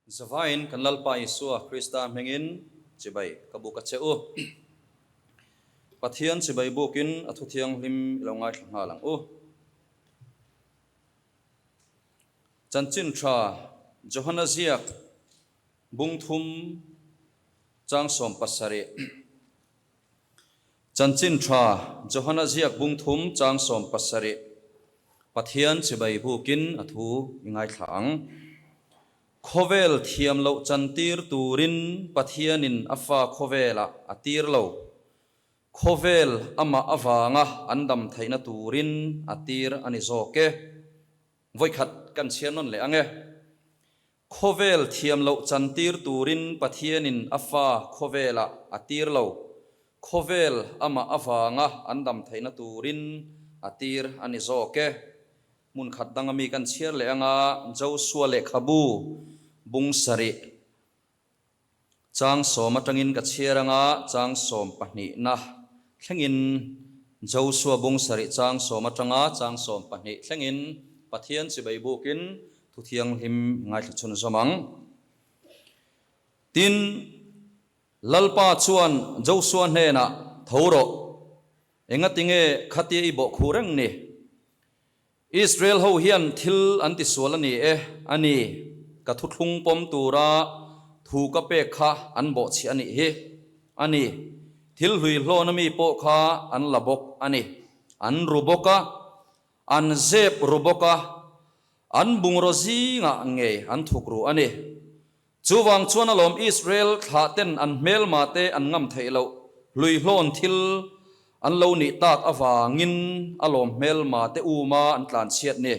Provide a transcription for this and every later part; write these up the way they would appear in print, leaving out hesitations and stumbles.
Zavain kan Lalpa Isua Krista hmingin chibai ka buk a che u. Pathian chibai bukin a thu thianghlim i lo ngaithla nghal ang u. Chanchin tha Johana ziak bung thum chang 70. Chanchin tha Johana ziak bung thum chang 70. Pathian chibai bukin a thu i ngaithla ang. Khawvel thiam loh chantir turin Pathianin a fa khawvelah a tir lo. Khawvel amah avanga an dam theihna turin a tir a ni zawk e. Vawikhat kan chhiar nawn leh ang e. Khawvel thiam loh chantir turin Pathianin a fa khawvelah a tir lo. Khawvel amah avanga an dam theihna turin a tir a ni zawk e. Hmun khat danga mi kan chhiar leh anga Josua lehkhabu bung sarih chang sawm atangin ka chhiar anga chang sawm pahnihna thlengin Josua bung sarih chang sawm atanga chang sawm pahnih thlengin Pathian chibai bukin thu thianghlim ngaithla chhun zawm ang. Tin, Lalpa chuan Josua hnenah, Tho rawh, Engatinge khatia i bawh khu reng ni? Israel ho hian thil an ti sual a ni e, a ni, ka thuthlung pawm tura thu ka pek kha an bawh chhiah a nih hi, a ni, thil hlui hlawna mi pawh kha an la bawk a ni, an ru bawk a, an zep ru bawk a, an bungraw zingah ngei an thuk ru a ni. Chuvang chuan alawm Israel thlah ten an hmelma te an ngam theih loh hluihlawn thil an lo nih tak avangin alawm hmelma te uma an tlan chhiat ni.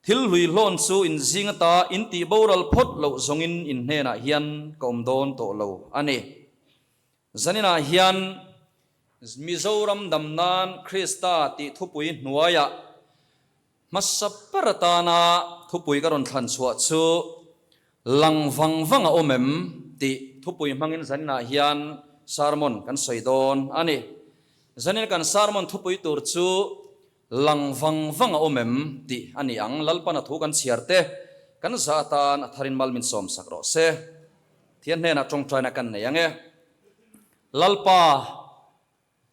Thil hluihlawn chu in zing ata in tih boral phawt loh zawngin in hnenah hian ka awm dawn tawh lo a ni. Zaninah hian Mizoram dam nan Krista tih thupui hnuaiah Hmasa ber atana thupui ka rawn thlan chhuah chu Lang vang vang a awm em? tih thupui hmangin zaninah hian sermon kan sawi dawn a ni. Zanin kan sermon thupui tur chu Lang vang vang a awm em? tih a ni ang. Lalpana thu kan chhiar te kan zah atan a tharin mal min sawm sak rawh se. Thian hnenah tawngtaina kan nei ang e. Lalpa.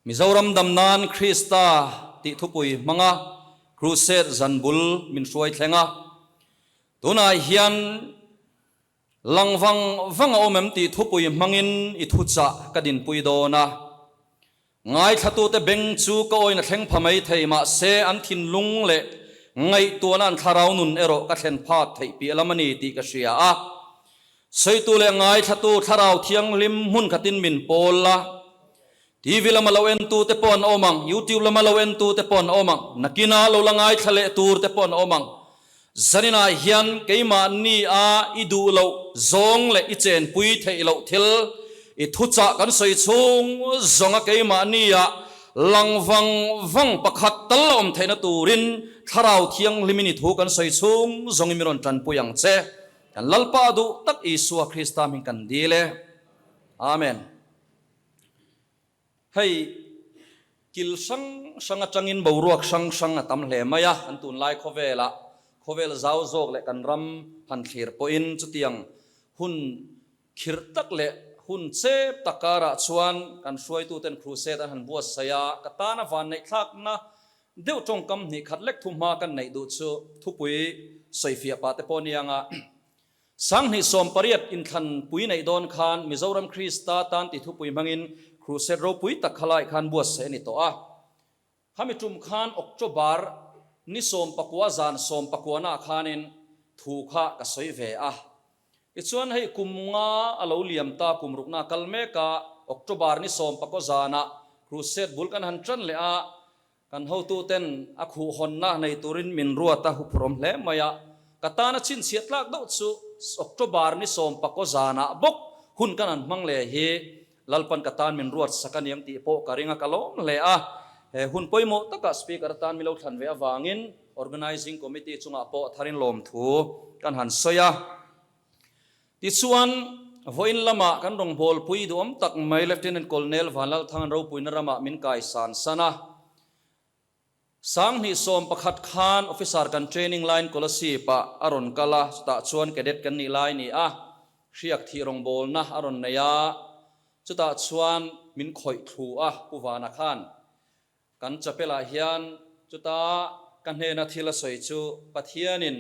Mizoram dam nan Krista tih thupui hmanga Crusade zan bul min hruai thleng a, tunah hian lang vang vang a awm em tih thupui hmangin i thuchah ka dinpui dawn a. Ngaithlatute beng chu ka awina thleng pha mai thei mahse an thinlung leh ngaihtuahna an thlarau nun erawh ka thlen phak theih piah lam a ni tih ka hria a. Sawitu leh ngaithlatu thlarau thianghlim hmun khatin min pawl a, TV lama lo entu te pawh an awm ang, YouTube lama lo entu te pawh an awm ang, nakina lo la ngaithla leh tur te pawh an awm ang. Zaninah hian keimahni a i duh loh zawng leh i chenpui theih loh thil i thuchah kan sawi chhung zawnga keimahni ah lang vang vang pakhat tal a awm theihna turin thlarau thianghlimin i thu kan sawi chhung zawngin min rawn tanpui ang che. Kan Lalpa duh tak Isua Krista hming kan dil e. Amen. Hei kil hrang hrang atangin boruak hrang hrang a tam hle mai a, kan tunlai khawvelah khawvel zau zawk leh kan ram han thlir pawhin chutiang hun khirh tak leh hun chep tak karah chuan kan hruaituten crusade an han buatsaih a, ka tana vanneihthlakna Deuh tawngkam hnih khat lek thuhma kan neih duh chu thupui sawifiah pah te pawh nia nga. Sanghnih 18 inthlan pui neih dawn khan Mizoram Krista tan ti thupui hmangin Crusade ropui tak kha lai khan buatsaih a ni tawh a. Khami tum khan October ni 19 zan 19 na khanin thu kha ka sawi ve a. Tichuan hei kum nga a lo liam ta kum rukna kal mek a, October ni 19 zanah Crusade bul kan han tan leh a, kan hotuten a khuhhawnna nei turin min ruat a huphurhawm hle mai a, ka tana chhinchhiah tlak deuh chu October ni 19 zanah bawk hun kan han hmang leh hi Lalpan ka tan min ruat sak a niang tih pawh ka ring a, ka lawm hle a. He hun pawimawh takah Speaker atan min lo thlan ve avangin Organising Committee chungah pawh tharin lawmthu kan han sawi a. Tichuan, vawiin lamah kan rawngbawlpui duhawm tak mai Lieutenant Colonel Vanlalthangan ropuina ramah min kaisan san a. 21 khan officer kan training laiin Kolasib ah a rawn kal a, chutah chuan cadet kan nih lai ni a, hriak thih rawngbawlna a rawn nei a, chutah chuan min khawih thlu a Pu Vana khan. Kan chapel ah hian chuta ka hnena thil a sawi chu Pathianin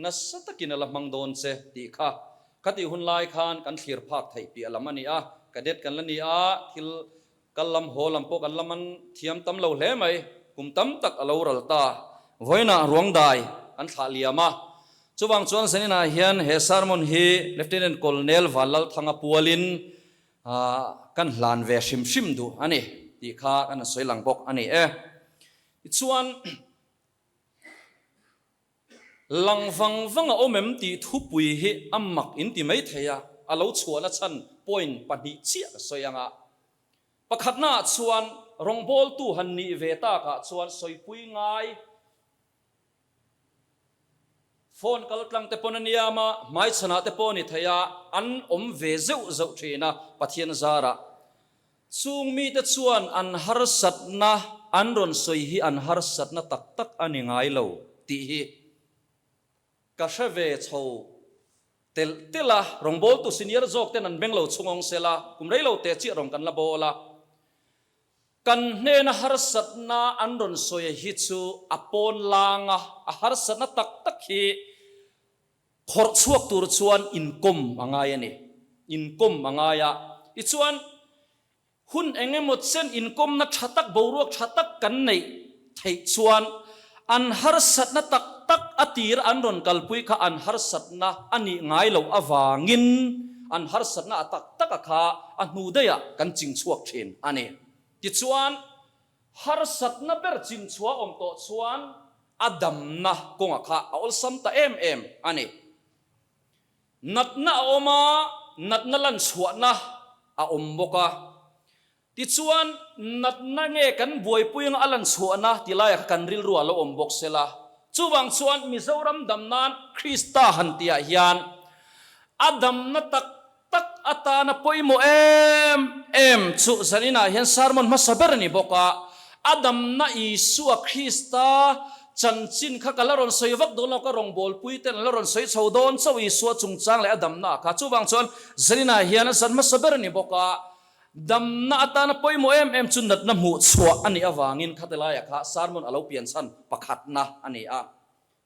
nasa takin a la hmang dawn che tih kha khatih hun lai khan kan thlir phak theih piah lam a ni a, cadet kan la ni a, thil Kal lam haw lam pawh kan la man thiam tam lo hle mai, kum tam tak a lo ral ta. Vawiinah ruangdai kan thlah liam a, chuvang chuan zaninah hian he sermon hi Lieutenant Colonel Vanlalthanga pualin kan hlan ve hrim hrim duh a ni tih kha kan han sawi lang bawk a ni e. Tichuan. Lang vang vang a awm em tih thupui hi a mak in ti mai thei a, a lo chhuahna chhan point pahnih chiah ka sawi ang a. Pakhatna ah chuan rawngbawltu han nih ve takah chuan sawipui ngai phone kal tlang te pawn a niam a, hmaichhanah te pawh a ni thei a, an awm ve zeuh zeuh thin a Pathian zarah. Chung mite chuan an harsatna an rawn sawi hi an harsatna tak tak a ni ngai lo tih hi ka hre ve chho telh telh a, rawngbawltu senior zawk ten an beng lo chhungawng sela, kum rei lo teh chiah rawn kan la bawl a, kan hnena harsatna an rawn sawi hi chu a pawn langa a harsatna tak tak hi Khawrh chhuak tur chuan inkawm a ngai a ni. Inkawm a ngai a. Tichuan, hun eng emaw chen inkawmna tha tak, boruak tha tak kan neih theih chuan an harsatna tak tak a tir an rawn kalpui kha an harsatna a nih ngai loh avangin an harsatna a tak tak a kha a hnu daihah kan ching chhuak thin a ni. Tichuan, harsatna ber chinchhuah awm tawh chuan A damna kawngah kha a awlsam ta em em a ni. Natna a awm a, natna lan chhuahna a awm bawk a. Tichuan, natna nge kan buaipui anga a lan chhuahna ti laiah kha kan rilru a lo awm bawk sela. Chuvang chuan Mizoram dam nan Krista han tihah hian a damna tak tak atana pawimawh em em chu zaninah hian sermon hmasa ber a ni bawk a, a damna Isua Krista chanchin kha ka la rawn sawi vak dawn lo, ka rawngbawlpui ten an la rawn sawi chho dawn chauh Isua chungchang leh a damna kha. Chuvang chuan zaninah hian a zan hmasa ber a ni bawk a, damna atana pawimawh em em chu natna hmuh chhuah a nih avangin khati laiah kha sermon a lo pian chhan pakhatna a ni a.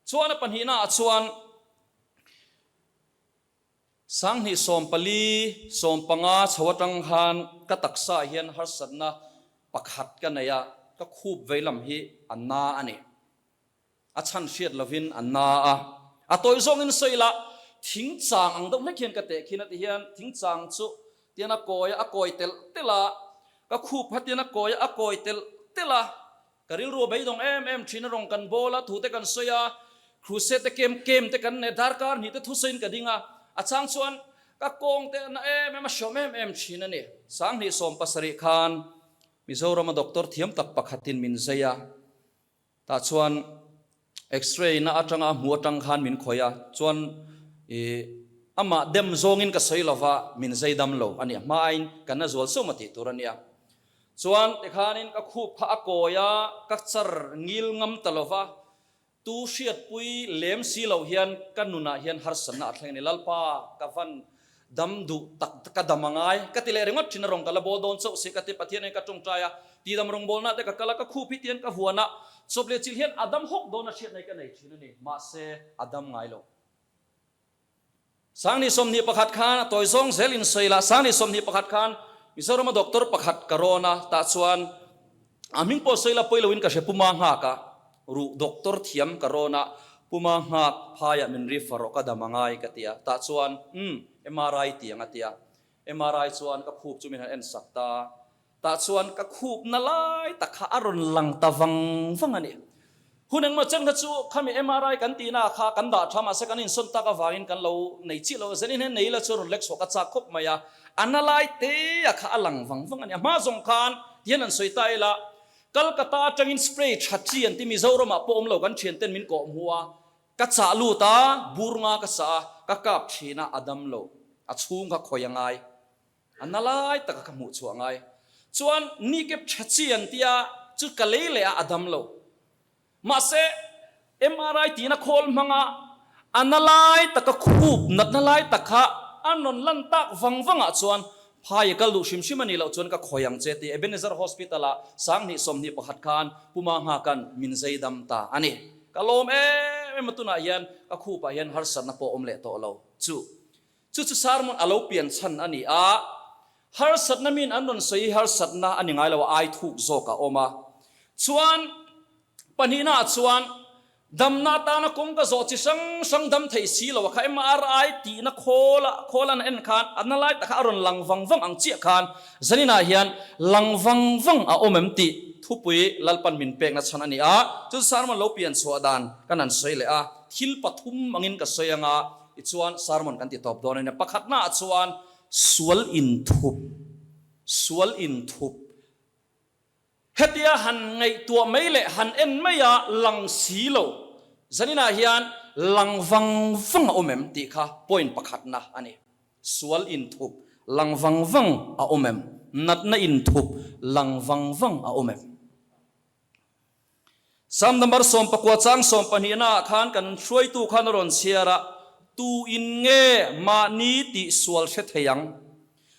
Chuan a pahnihnaah chuan. 2014, 15 chho atang khan ka taksa ah hian harsatna pakhat ka nei a, ka khup vei lam hi a na a ni. A chhan hriat lovin a na a. A tawi zawngin sawi la, thing chang ang deuh hlek hian ka teh khin a ti hian thing chang chu tian a kawi a, a kawi telh telh a, ka khup kha tian a kawi a, a kawi telh telh a. Ka rilru a beidawng em em thin a rawng kan bawl a, thu te kan sawi a, crusade te kem kem te kan nei, darkar hnih te thusawiin ka ding a, a chang chuan ka kawng te a na em em a, hriawm em em thin a ni. 2017 khan Mizorama doctor thiam tak pakhatin min zai a, tah chuan X-ray na atanga a hmuh atang khan min khawih a, chuan ih amah dem zawngin ka sawi lova min zai dam lo a ni, a hma aiin ka na zual sawm a tih tur a nia. Chuan tikhanin ka khup kha a kawi a, ka char ngil ngam ta lova, tu hriatpui lem si loh hian ka nunah hian harsatna a thleng a ni. Lalpa ka van Dam duh tak ka dam a ngai ka ti leh ringawt thin a rawng ka la bawl dawn chauh si ka ti Pathian hian ka tawngtai a ti dam rawngbawlna te ka kal a ka khup hi tian ka huan a chawp leh chilh hian a dam hawk dawn a hriat nei ka nei thin a ni mahse a dam ngai lo. 2021 khan a tawi zawng zel in sawi lah 2021 khan Mizorama doctor pakhat ka rawn a tah chuan A hming pawh sawi la pawi loin ka hre Puma nghak a, ruh doctor thiam ka rawn a, Puma nghak phaiah min refer rawh ka dam a ngai ka ti a, tah chuan umm MRI ti ang a ti a, MRI chuan ka khup chu min han en sak ta, tah chuan ka khup na lai tak kha a rawn lang ta vang vang a ni. Hun engmaw chen kha chu khami MRI kan tihna ah kha kan dah tha mahse kan insawn tak avangin kan lo nei chiah lo a, zanin hian nei ila chu rawn lek chhuah ka chak khawp mai a, a na lai te ah kha a lang vang vang a ni. A hma zawng khan tihian an sawi ta ila, Kolkata atangin spray tha chi an ti Mizoramah pawh awm lo kan thian ten min kawh hmu a, ka chah lut a, bur nga ka sah a, ka kap thin a, a dam lo, a chhung kha khawi a ngai, a na lai tak a ka hmuh chhuah ngai. Chuan ni kep tha chi an tia chu ka lei leh a, a dam lo. Mahse, MRI tihna khawl hmanga a na lai taka khup natna lai tak kha a rawn lan tak vang vangah chuan phai a kal duh hrim hrim a nih loh chuan ka khawi ang che tih Ebenezer Hospital-ah 2021 khan Puma Nghakan min zai dam ta a ni. Ka lawm em em a tunah hian ka khupah hian harsatna pawh awm leh tawh lo chu. Chu chu sermon a lo pian chhan a ni a, harsatna min an rawn sawi hi harsatna a ni ngai lo a, ai thuk zawk a awm a. Chuan pahnihna ah chuan damna atana kawng ka zawh chi hrang hrang dam thei si lo a kha MRI tihna khawl a khawl an en khan a na lai tak kha a rawn lang vang vang ang chiah khan zaninah hian lang vang vang a awm em tih thupui Lalpan min pekna chhan a ni a, chu sermon lo pian chhuah dan kan han sawi leh a, thil pathum angin ka sawi anga Tichuan sermon kan ti tawp dawn a nia. Pakhatnaah chuan sual inthup, sual inthup. Hetia han ngaihtuah mai leh han en mai a lang si lo. Zaninah hian lang vang vang a awm em tih kha point pakhatna a ni. Sual inthup, lang vang vang a awm em? Natna inthup, lang vang vang a awm em? Psalm number 19 chang 12 ah khan kan hruaitu khan a rawn chhiar a, Tu in nge mahni tih sual hre thei ang?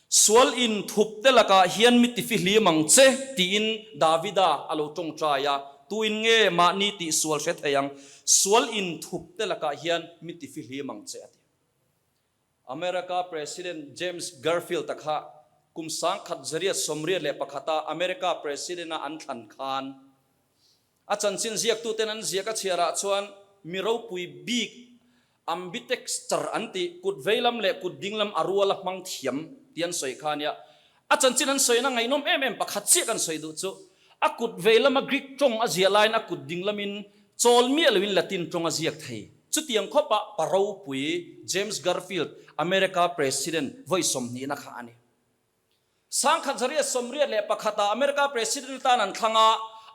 Sual in thup te lakah hian mi tifihlim ang che tiin Davida a lo tawngtai a, Tu in nge mahni tih sual hre thei ang? Sual in thup te lakah hian mi tifihlim ang che a ti. America President James Garfield-a kha kum 1981 a America President-a an thlan khan a chanchin ziaktuten an ziak a chhiarah chuan mi ropui bik ambidexter an tih kut veilam leh kut dinglam a rual a hmang thiam tih an sawi kha a nia. A chanchin an sawina ngaihnawm em em pakhat chiah kan sawi duh chu a kut veilama Greek tawng a ziah laiin a kut dinglamin chawl miah loin Latin tawng a ziak thei. Chutiang khawpa pa ropui James Garfield, America President vawi sawmhnihna kha a ni. 1981 ah America President atan an thlang a,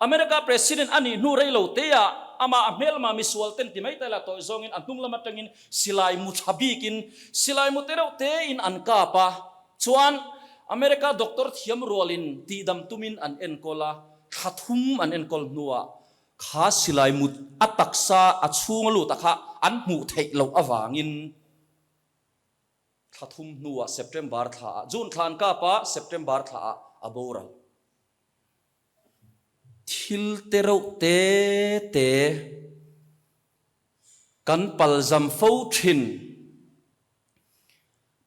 America President a nih hnu rei lo teah amah a hmelma misual ten ti mai ta ila tawih zawngin a hnung lam atangin silai mu tha bikin silai mu te reuh tein an kap a, Chuan America doctor thiam rualin tihdam tumin an enkawl a, thla thum an enkawl hnuah kha silai mut a taksa a chhung a lut a kha an hmuh theih loh avangin thla thum hnuah September thla ah, June thla an kap a, September thla ah a boral. Thil te reuh te te kan palzam fo thin.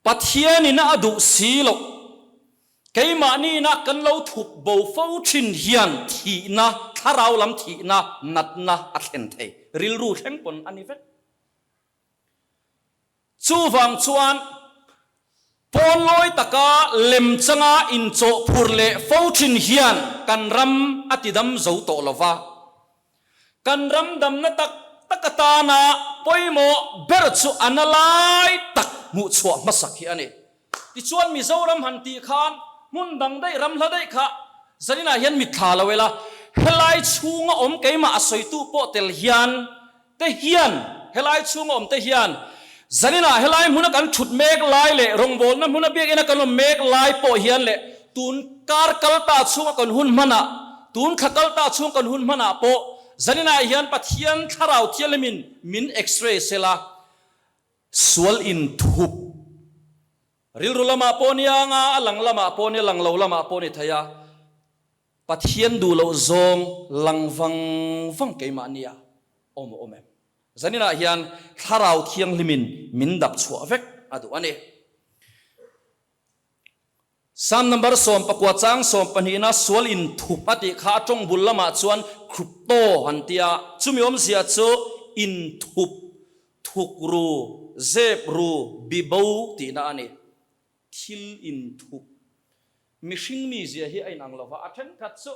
Pathianin a duh si loh. Keimahniina kan lo thup bo fo thin hian thihna, thlarau lam thihna, natna a thlen thei. Rilru thleng pawn a ni vek. Chuvang chuan pawnlawi taka lemchanga inchawhphur leh fo thin hian kan ram a tidam zo tawh lo va. Kan ram damna tak tak atana pawimawh ber chu a na lai tak hmuhchhuah hmasak hi a ni. Tichuan Mizoram han tih khan hmun dang daih ram hla daih kha zaninah hian mitthla lo ila, helai chhunga awm keimah a sawitu pawh tel hian te hian helai chhunga awm te hian zaninah helai hmuna kan thut mek lai leh rawngbawlna hmuna biakina kan awm mek lai pawh hian leh tun kar kal ta chhunga kan hun hmanah tun thla kal ta chhung kan hun hmanah pawh zaninah hian Pathian thlarau thianghlimin min x-ray sela sual inthup rilru lamah pawh ni anga a lang lamah pawh ni a lang lo lamah pawh ni thei a. Pathian duh loh zawng lang vang vang keimah nia awm a awm em? Zaninah hian Thlarau Thianghlimin min dap chhuah vek a duh a ni. Psalm number 19 chang sawmpahnihna sual inthup a tih kha a tawng bul lamah chuan krupto an ti a, chumi awmzia chu inthup, thuk ru, zep ru, bibo tihna a ni. Thil inthup. Mihring mizia hi a inang lo va, a thenkhat chu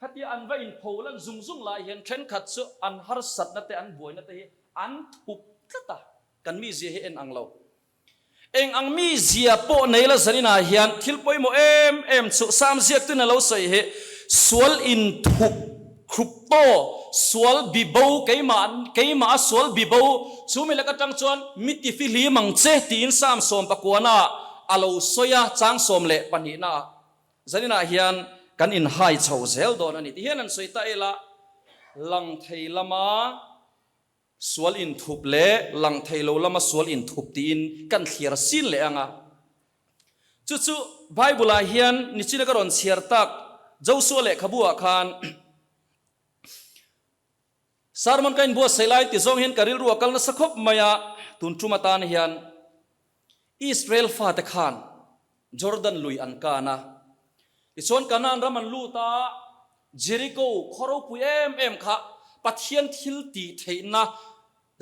khatia an va inpho lan zung zung lai hian thenkhat chu an harsatna te an buaina te hi an thup tlat a, kan mizia hi en ang lo. Eng ang mizia pawh nei la zaninah hian thil pawimawh em em chu Sam ziaktuin a lo sawi hi sual inthup Krupto, sual bibo, keimah, keimah a sual bibo, chu mi lek atang chuan mi tifihlim ang che tiin Psalm sawmpakuana a lo sawi a, chang 12 ah. Zaninah hian kan inhai chho zel dawn a ni ti hian an sawi ta ila. Lang thei lama sual inthup leh lang thei lo lama sual inthup tiin kan thliar sin leh ang a. Chu chu Bible-ah hian nichina ka rawn chhiar tak Josua lehkhabu-ah khan Sermon ka inbuatsaih lai ti zawng hian ka rilru a kal nasa khawp mai a, tun tum atan hian Israel fate khan Jordan lui an kan a, tichuan Kanaan ram an lut a, Jericho khaw ropui em em kha Pathian thil tih theihna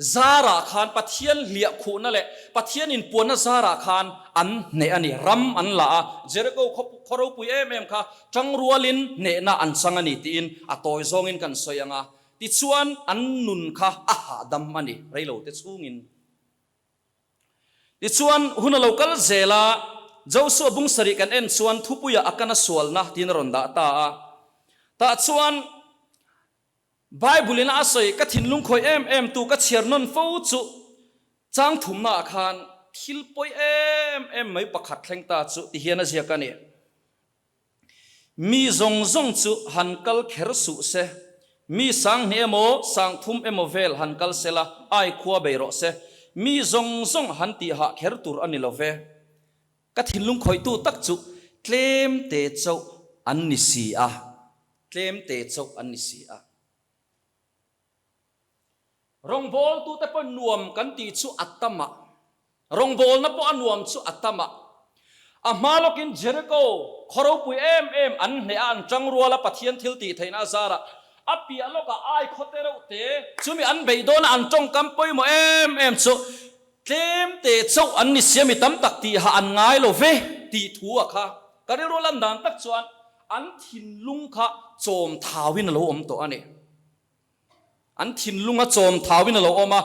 zarah khan Pathian hliah khuhna leh Pathian inpuanna zarah khan an hneh a ni, ram an la a, Jericho khaw ropui em em kha tangrualin hnehna an chang a ni tiin a tawi zawngin kan sawi ang a, tichuan an nun kha a hahdam a ni reilote chhungin. Tichuan hun a lo kal zel a, Josua bung sarih kan en chuan thupuiah a kana sualna tiin a rawn dah ta a, tah chuan Bible in a sawi ka thinlung khawih em em tu ka chhiar nawn fo chu chang thumna ah khan thil pawi em em mai pakhat thleng ta chu ti hian a ziak a ni. Mi zawng zawng chu han kal kher suh se, mi sanghnih emaw sangthum emaw vel han kal se la ai khua bei rawh se, mi zawng zawng han tih hah kher tur a ni lo ve. Ka thinlung khawihtu tak chu tlem te chauh an ni si a. Tlem te chauh an ni si a. Rawngbawltute pawh nuam kan tih chu a tam a, rawngbawlna pawh a nuam chu a tam a. A hma lawkin Jericho khaw ropui em em an hneh a, an tang rual a, Pathian thil tih theihna a zar a, a piah lawkah ai khaw te reuh te, chumi an beih dawn a, an tawngkam pawimawh em em chu tlem te chauh an ni si a, mi tam tak tihah an ngai lo ve tih thu a kha. Ka rilru lan dan tak chuan An thinlung kha chawm thauin a lo awm tawh a ni. An thinlunga chawm thauin a lo awm a.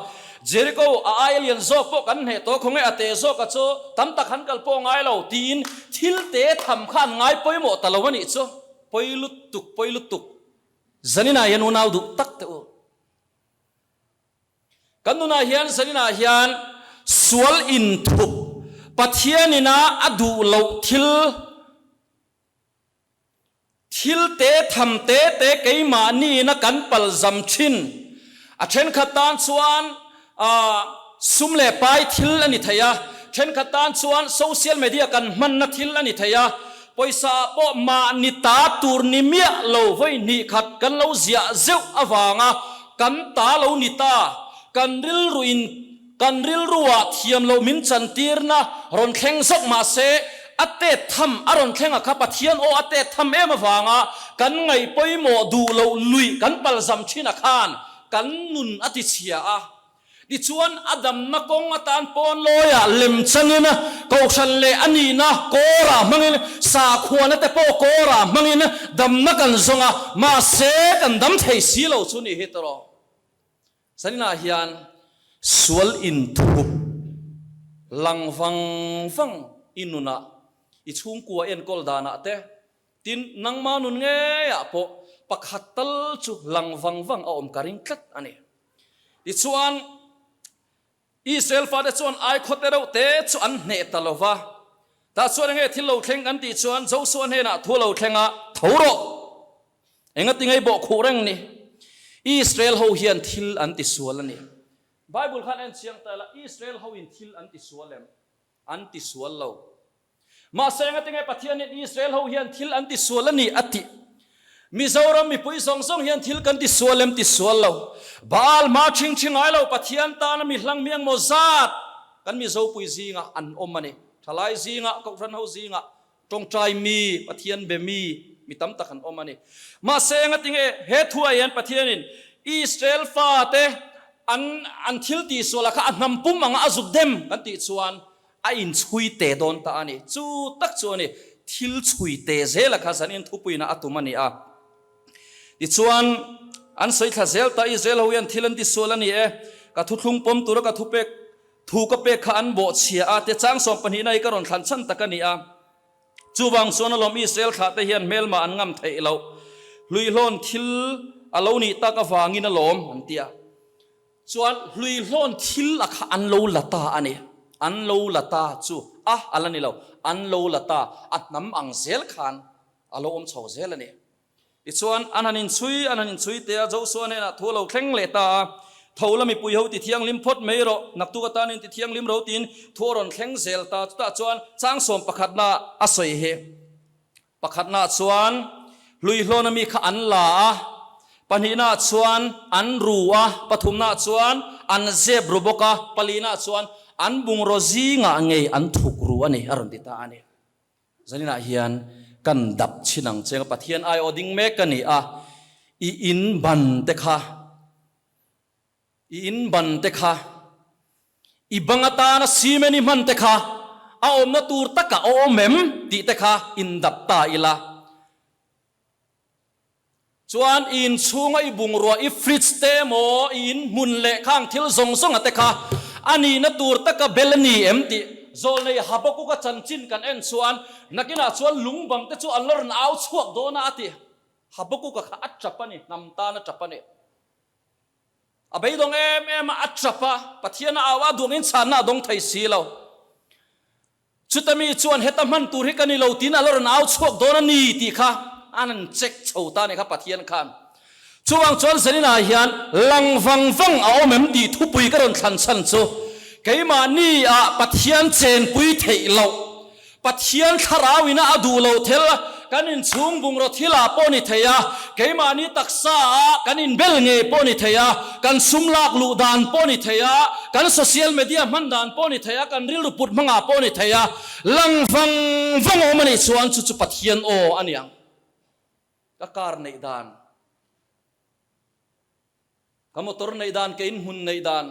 Jericho a aia lian zawk pawh kan hneh tawh khawnge a te zawka chu tam tak han kal pawh ngai lo tiin thil te tham kha an ngai pawimawh ta lo a nih chu. Pawi lutuk, pawi lutuk. Zaninah hian unau duh tak teh u. Kan nunah hian zaninah hian sual inthup Pathianina a duh loh thil Thil te tham te te keimahniin a kan palzam thin. A thenkhat tan chuan sum leh pai thil a ni thei a, thenkhat tan chuan social media kan hmanna thil a ni thei a, pawisa ah pawh mahni ta tur ni miah lo vawi hnih khat kan lo ziah zeuh avanga kan ta lo ni ta, kan rilruin Kan rilruah thiam loh min chantirna rawn thleng zawk mah se, a tet tham a rawn thleng a kha Pathian aw a tet tham em avanga kan ngaih pawimawh duh loh luih kan palzam thin a khan kan nun a tichhia a. Tichuan a damna kawng atan pawn lawiah lem changin kohhran leh a nihna kawrah hmangin sakhuana te pawh kawrah hmangin damna kan zawng a, mahse kan dam thei si lo chu ni hi tawh. Zaninah hian sual inthup lang vang vang i nunah, i chhungkua enkawl danah te, tin nangma nun ngeiah pawh pakhat tal chu lang vang vang a awm ka ring tlat a ni. Tichuan, Israel fate chuan ai khaw te reuh te chu an hneh ta lo va. Tah chuan enge thil lo thleng kan tih chuan Josua hnenah thu a lo thleng a, Tho rawh! Engati ngei bawh khuh reng ni? Israel ho hian thil an ti sual a ni. Bible khan en chiang ta ila, Israel ho in thil an ti sual em? An ti sual lo. Mahse engati nge Pathian hian Israel ho hian thil an ti sual a ni a tih? Mizoram mipui zawng zawng hian thil kan ti sual em? Ti sual lo. Baal hma ṭhing ṭhi ngai lo Pathian tana mi hlang mi engmaw zat kan Mizopui zingah an awm a ni. Ṭhalai zingah, Kohhran ho zingah Tawngtai mi, Pathian be mi, mi tam tak an awm a ni. Mahse, engati nge he thuah hian Pathianin Israel fate an an thil tihsualah kha a hnam pum anga a zuk dem kan tih chuan a inchhui te dawn ta a ni. Chu tak chu a ni, thil chhui te zela kha zanin thupuina a tum a ni a. Tichuan, an sawi thla zel ta, Israel ho hian thil an tisual a ni e, ka thuthlung pawm tura ka thupek Thu ka pek kha an bawhchhia a, te chang sawm pahnihna hi ka rawn thlan chhan tak a ni a. Chuvang chuan alawm Israel thlahte hian hmelma an ngam theih loh. Hluihlawn thil a lo nih tak avangin alawm an ti a. Chuan hluihlawn thil a kha an lo la ta a ni. An lo la ta chu a a la ni lo. An lo la ta, a hnam ang zel khan a lo awm chho zel a ni. Tichuan, an han inchhui, an han inchhui teh a, Josua hnenah thu a lo thleng leh ta a, Tho la mipui ho ti thianghlim phawt mai rawh, naktuk atan in ti thianghlim ro tiin thu a rawn thleng zel ta. Chutah chuan chang sawm pakhatna a sawi hi. Pakhatnaah chuan hluihlawna mi kha an la a, pahnihnaah chuan an ru a, pathumnaah chuan an zep ru bawk a, palinaah chuan an bungraw zingah ngei an thuk ru a ni, a rawn ti ta a ni. Zaninah hian kan dap chhin ang cheng a, Pathian aiawh ding mek ka ni a, i in ban te kha, I in ban te kha, i bang atana cement i hman te kha a awmna tur takah a awm em tih te kha indap ta ila. Chuan i inchhunga i bungrua, i fridge te emaw, i in hmun leh khang thil zawng zawnga te kha a nihna tur taka bel a ni em tih Zawlnei Habakuka chanchin kan en chuan nakinah chuan lungbang te chu an la rawn au chhuak dawn a a ti. Habakuka kha a tap a ni, hnam tan a tap a ni. A beidawng em em a, a tap a, Pathian a au a, duangin chhanna a dawng thei si lo. Chuta mi chuan heta hman tur hi ka ni lo tiin a la rawn au chhuak dawn a ni tih kha an han check chho ta a ni kha Pathian khan. Chuvang chuan Zaninah hian lang vang vang a awm em tih thupui ka rawn thlan chhan chu keimahni ah Pathian chenpui theih loh Pathian thlarau ina a duh loh thil kan inchhung bungraw thil ah pawh ni thei a, keimahni taksa ah kan inbel ngei pawh ni thei a, kan sum lak luh dan pawh ni thei a, kan social media hman dan pawh ni thei a, kan rilru put hmang ah pawh ni thei a, lang vang vang awm a nih chuan chu chu Pathian aw a ni ang. Ka car neih dan. Ka motor neih dan, ka inhmun neih dan.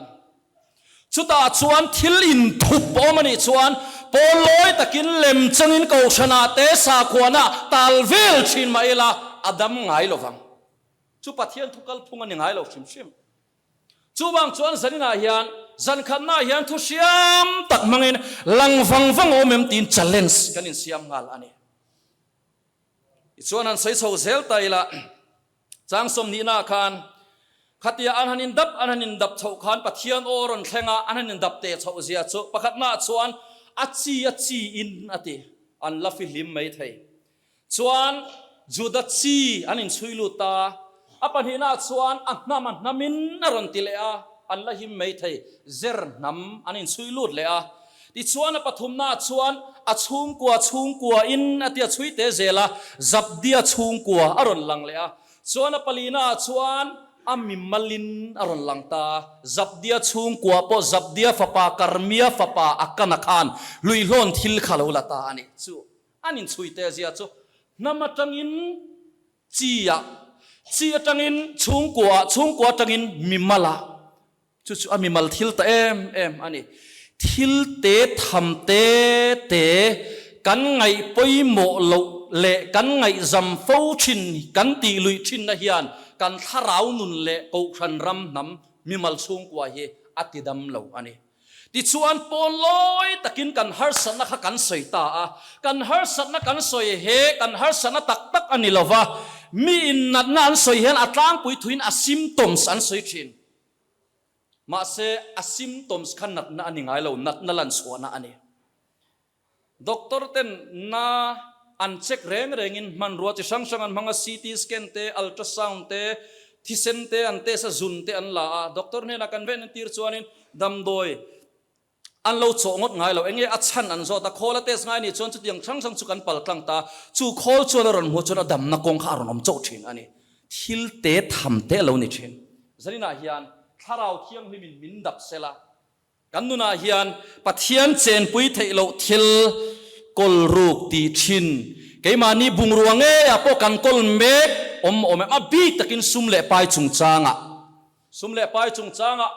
Chutah chuan thil inthup awm a nih chuan pawl lawi takin lem changin kohhranah te sakhuanah tal vel thin mah ila a dam ngai lo vang. Chu Pathian thu kalphung a ni ngai lo hrim hrim. Chuvang chuan zaninah hian zankhatnaah hian thu hriam tak hmangin lang vang vang awm em tiin challenge kan insiam nghal a ni. Tichuan han sawi chho zel ta ila. Chang sawmhnihnaah khan, Khatia an han indap an han indap chhoh khan Pathian aw a rawn thleng a, an han indap teh chhoh zia chu pakhatnaah chuan a chi a chi in a ti, an la fihlim mai thei. Chuan Juda chi an inchhui lut ta a, a pahnihnaah chuan a hnam a hnamin a rawn ti leh a, an la him mai thei, zer hnam an inchhui lut leh a. Tichuan a pathumnaah chuan a chhungkua chhungkua in a tia chhui te zel a, Zabdia chhungkua a rawn lang leh a. Chuan a palinaah chuan a mimalin a rawn lang ta a, Zabdia chhungkua pawh Zabdia fapa Karmia fapa Akana khan hluihlawn thil kha lo la ta a ni. Chu an inchhui te zia chu hnam atangin chi ah, chi atangin chhungkua ah, chhungkua atangin mimal ah. Chu chu a mimal thil ta em em a ni. Thil te tham te te kan ngaih pawimawh loh leh kan ngaihzam fo thin kan tih luih thinna hian kan thlarau nun leh kohhran ram hnam mimal chhungkua hi a tidam lo a ni. Tichuan pawn lawi takin kan harsatna kha kan sawi ta a, kan harsatna kan sawi he kan harsatna tak tak a ni lova, miin natna an sawi hian a tlangpui thuin a symptoms an sawi thin. Mahse, a symptoms kha natna a ni ngai lo, natna lan chhuahna a ni. Doctor ten na an check reng rengin hmanrua chi hrang hrang an hmang a, CT scan te, ultrasound te, thisen te an test a, zun te an la a. Doctor hnenah kan ven entir chuanin damdawi An lo chawh ngawt ngai lo. Enge a chhan an zawt a, khawl a test ngai nih chuan chutiang hrang hrang chu kan pal tlang ta. Chu khawl chuan a rawn hmuh chuan a damna kawng kha a rawn awm chauh thin a ni. Thil te tham te a lo ni thin. Zaninah hian Thlarau Thianghlimin min dap sela, kan nunah hian Pathian chenpui theih loh thil kawl ruk tih thin, keimahni bungrua ngeiah pawh kan kawl mek awm awm em, a bik takin sum leh pai chungchangah. Sum leh pai chungchangah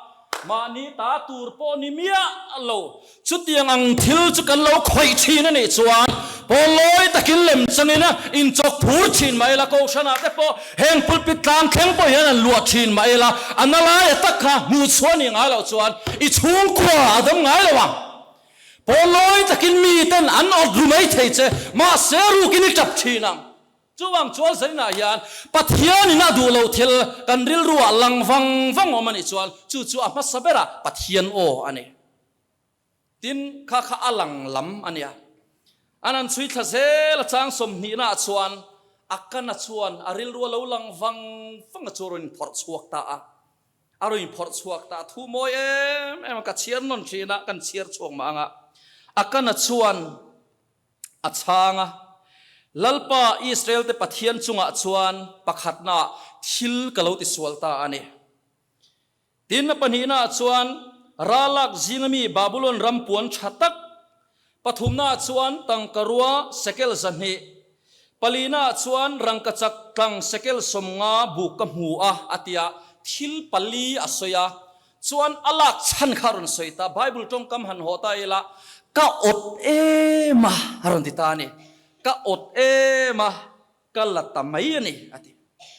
mahni ta tur pawh ni miah lo. Chutiang ang thil chu kan lo khawih thin a nih chuan pawlawi takin lem changin inchawk phur thin mah ila, Kohhranah te pawh heng pulpit tlang thleng pawh hian an luah thin mah ila, a na laia tak kha hmuh chhuah nih ngai loh chuan i chhungkua a dam ngai lo ang. Pawlawi takin miten an awt ru mai thei che, mahse rukin i tap thin ang. Chuvang chuan zaninah hian Pathianin a duh loh thil kan rilruah lang vang vang awm a nih chuan chu chu a hmasa berah Pathian aw a ni. Tin, kha kha a lang lam a nia. An han chhui thla zel a chang sawmhnihnaah chuan. Akana chuan a rilru a lo lang vang vang a chu a rawn inphawrh chhuak ta a. A rawn inphawrh chhuak ta a, thu mawi em em a, ka chhiar nawn thin a, kan chhiar chhuak mah ang a. Akana chuan a chhang a, Lalpa Israel-te Pathian chungah chuan pakhatnaah thil ka lo tisual ta a ni. Tin, a pahnihnaah chuan ralak zinga mi Babulon ram puan tha tak, pathumnaah chuan tangkarua sekel 200, palinaah chuan rangkachak tlang sekel 50 buk ka hmu a, a ti a, thil pali a sawi a. Chuan a lak chhan kha a rawn sawi ta, Bible tawngkam han haw ta ila, Ka awt em a, a rawn ti ta a ni. Ka awt em a, ka la ta mai a ni, a ti.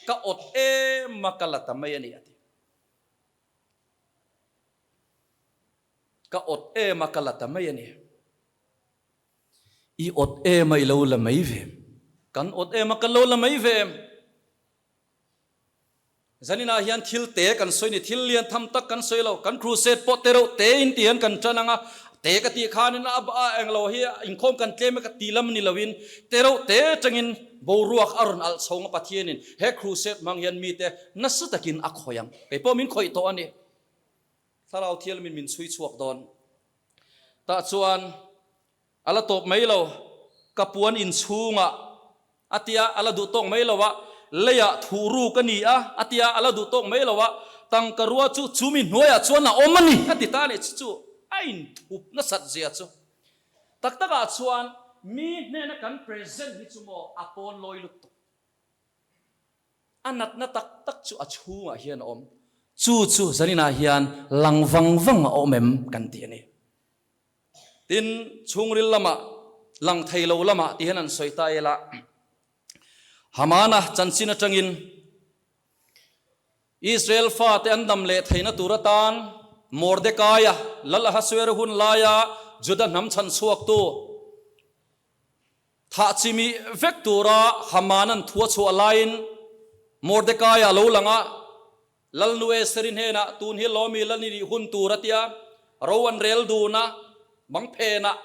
Ka awt em a, ka la ta mai a ni, a ti. Ka awt em a, ka la ta mai a ni. I awt em a, i lo la mai ve em? Kan awt em a, kan lo la mai ve em? Zaninah hian thil te kan sawi ni, thil lian tham tak kan sawi lo. Kan crusade pawh te reuh te in ti hian kan tan ang a, te ka tih khanin a a englo hi inkhawm kan tlem e ka ti lam ni loin te reuh te atangin boruak a rawn alh chho ang a Pathianin he crusade hmang hian mite nasa takin a khawih ang. Kei pawh min khawih tawh a ni. Thlarau thialmin min chhui chhuak dawn. Tah chuan A la tawp mai lo, ka puan inchhungah a tia a la duh tawk mai lo a, leiah thuh ruk a ni a a tia a la duh tawk mai lo a, tangka rua chu chumi hnuaiah chuan a awm a ni a ti ta a ni chu chu a inthup nasat zia chu. Tak takah chuan mi hnena kan present hi chu maw a pawn lawi lutuk. A natna tak tak chu a chhungah hian a awm. Chu chu zaninah hian lang vang vang a awm em kan ti a ni. Tin, chhungril lamah, lang thei lo lamah ti hian an sawi ta ila, Hamana chanchin atangin Israel fate an dam leh theihna tur atan Mordekaia, Lal Ahasuera hun laia Juda hnam chhan chhuaktu, thah chimi vek tura Hamanan thu a chhuah laiin Mordekaia a lo lang a, Lalnu Esther-i hnenah tun hi lawmi la ni nih hun tur a tia, ro an rel dun a, mang phenah,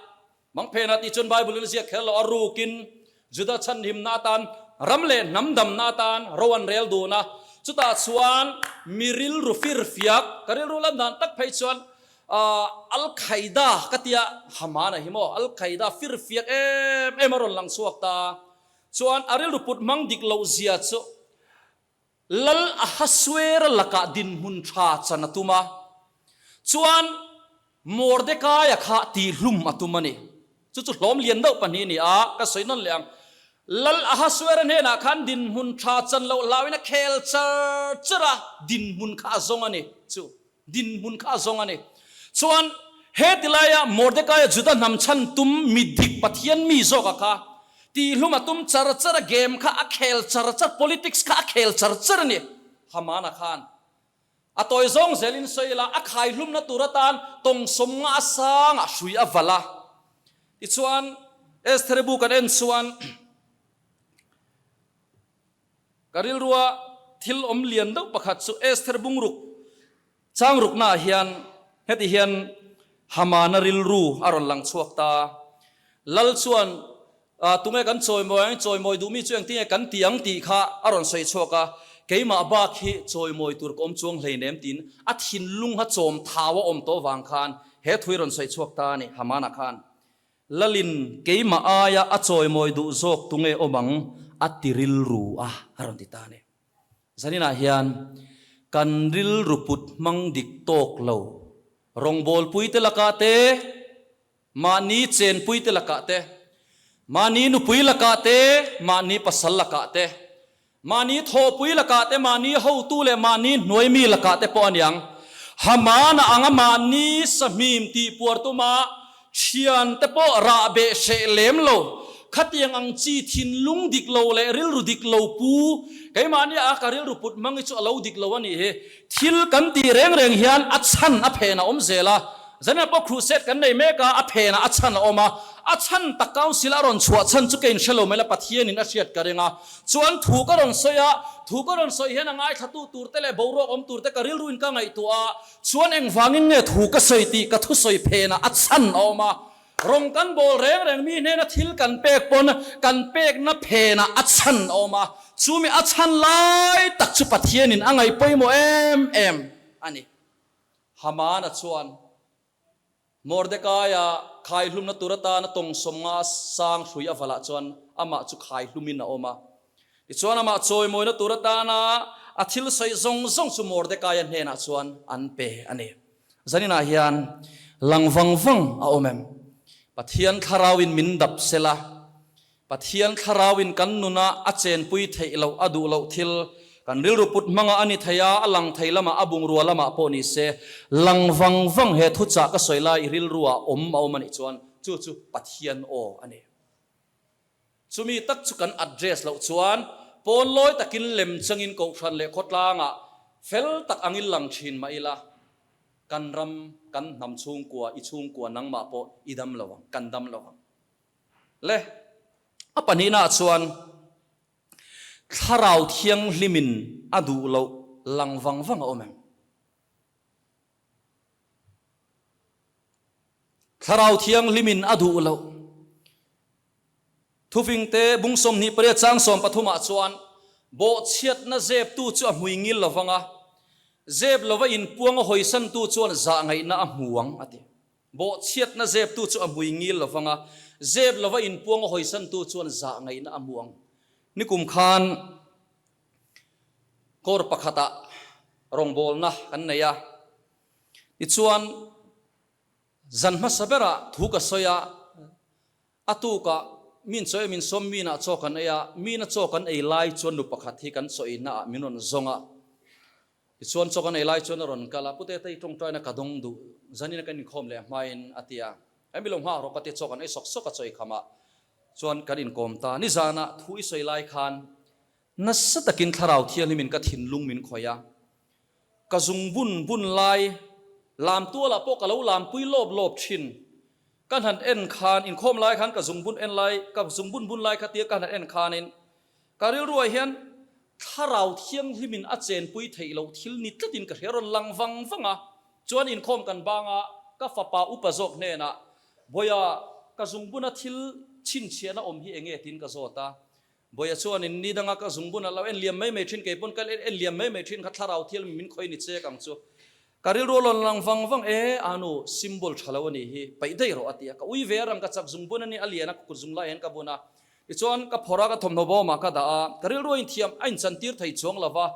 mang phenah tih chuan Bible-in a ziak kher lo, a rukin Juda chhanhimna atan, ram leh hnam damna atan ro an rel dun a, chutah chuan mi rilru firfiak, ka rilru lan dan tak phei chuan Al-Qaeda ka tia, Haman-a hi maw, Al-Qaeda firfiak em em a rawn lang chhuak ta, chuan a rilru put hmang dik loh zia chu Lal Ahasuera lakah dinhmun tha chan a tum a, chuan Mordekaia kha tihhlum a tum a ni. Chu chu hlawm lian deuh pahnih a ni a, ka sawi nawn leh ang. Lal Ahasuera hnenah khan dinhmun tha chan loh hlauhin a khel char char a, dinhmun kha a zawng a ni. Chu dinhmun kha a zawng a ni. Chuan heti laia Mordekaia Juda hnam chhan tum mi dik Pathian mi zawka kha tihlum a tum char char a, game kha a khel char char, politics kha a khel char char a ni. Hamana khan a tawi zawng zelin sawi ila a khaihlumna tur atan tawngsawm nga a sangah hrui a valh a. Tichuan Esther bu kan en chuan Ka rilrua thil awm lian deuh pakhat chu Esther bungruk chang ruknaah hian heti hian Hamana rilru a rawn lang chhuak ta. Lal chuan tunge kan chawimawi ang, chawimawi duhmi chu engtinge kan ti ang tih kha a rawn sawi chhuak a, keimah bak hi chawimawi tur ka awm chuang hleinem tiin a thinlung kha chawm thau a awm tawh vang khan he thu hi rawn sawi chhuak ta a ni Hamana khan. Lalin keimah aia a chawimawi duh zawk tunge awm ang a ti rilru a, a rawn ti ta a ni. Zaninah hian kan rilru put hmang dik tawk lo, rawngbawlpuite lakah te, mahni chenpuite lakah te, mahni nupui lakah te, mahni pasal lakah te, Mahni thawhpui lakah te, mahni hotu leh mahni hnuai mi lakah te pawh a niang. Hamana anga mahni sahmim tih puar tuma thian te pawh rah beh hreh lem lo. Khatiang ang chi thinlung dik lo leh rilru dik lo pu, keimahni a ka rilru put hmang hi chu a lo dik lo a nih hi. Thil kan tih reng reng hian a chhan a phen a awm zel a, Zaninah pawh crusade kan nei mek a, a phenah a chhan a awm a, a chhan tak council a rawn chhuah chhan chu ka inhre lo mai la Pathianin a hriat ka ring a, chuan thu ka rawn sawi a, thu ka rawn sawi hian a ngaithlatu tur te leh boruak awm tur te ka rilru in ka ngaihtuah a, chuan engvangin nge thu ka sawi tih ka thusawi phenah a chhan a awm a. Rawng kan bawl reng reng mi hnena thil kan pek pawn kan pekna phenah a chhan a awm a, chumi a chhan lai tak chu Pathianin a ngaih pawimawh em em a ni. Hamana chuan Mordekaia khaihlumna tur atana tawng 50 sang hrui a valah chuan amah chu khaihlumin a awm a. Tichuan amah chawimawina tur atana a thil sawi zawng zawng chu Mordekaia hnenah chuan an pe a ni. Zaninah hian lang vang vang a awm em? Pathian thlarauin min dap sela, Pathian thlarauin kan nuna a chenpui theih loh, a duh loh thil, kan rilru put hmanga a ni thei a, a lang thei lamah, a bungrua lamah pawh ni se, lang vang vang he thuchah ka sawi lai i rilruah awm a awm a nih chuan chu chu Pathian aw a ni. Chumi tak chu kan address loh chuan pawn lawi takin lem changin kohhran leh khawtlangah fel tak angin lang thin mah ila, kan ram, kan hnam chhungkua, i chhungkua nangmah pawh i dam lo ang, kan dam lo ang. Le, a pahnihnaah chuan Thlarau Thianghlimin a duh loh lang vang vang a awm em? Thlarau Thianghlimin a duh loh. Thufingte bung 28 chang 13 ah chuan, Bawhchhiatna zeptu chu a hmui ngil lo vang a, zep lova inpuang a hawisantu chuan zahngaihna a hmu ang, a ti. Bawhchhiatna zeptu chu a hmui ngil lo vang a, zep lova inpuang a hawisantu chuan zahngaihna a hmu ang. Nikum khan kawr pakhatah rawngbawlna kan nei a, tichuan zan hmasa berah thu ka sawi a, a tukah min chaw em insawm minah chaw kan ei a, mina chaw kan ei lai chuan nu pakhat hi kan chaw eina ah min rawn zawng a, tichuan chaw kan ei lai chuan a rawn kal a, Pu Tete i tawngtaina ka dawng duh, zanina kan inkhawm leh hmain a ti a, Em i lo nghak rawh ka ti, chaw kan ei sawk sawk a chaw ei khamah chuan kan inkawm ta, nizanah thu i sawi lai khan Nasa takin Thlarau Thianghlimin ka thinlung min khawih a, ka zung bun bun lai lam tualah pawh ka lo lampui lawp lawp thin. Ka han en khan, inkhawm lai khan ka zung bun en lai, ka zung bun bun lai kha tia ka han en khanin ka rilruah hian Thlarau Thianghlimin a chenpui theih loh thil ni tlatin ka hria rawn lang vang vang a. Chuan inkhawm kan bang a, ka fapa upa zawk hnenah, Bawiha, ka zung buna thil chhinchhiahna awm hi enge? tiin ka zawt a. Bawiha chuan in ni danga ka zungbun a lo en liam mai mai thin, kei pawn ka en liam mai mai thin kha thlarau thial min khawi ni chek ang chu. Ka rilru a rawn lang vang vang e, a nu symbol tha lo a nih hi, paih daih rawh a ti a, ka ui ve a rang ka chak zungbun a ni, a lian a ka kut zung lai hian ka bun a, tichuan ka phawrh a ka thawmhnaw bawmah ka dah a, ka rilru a inthiam a inchantir thei chuang lo va,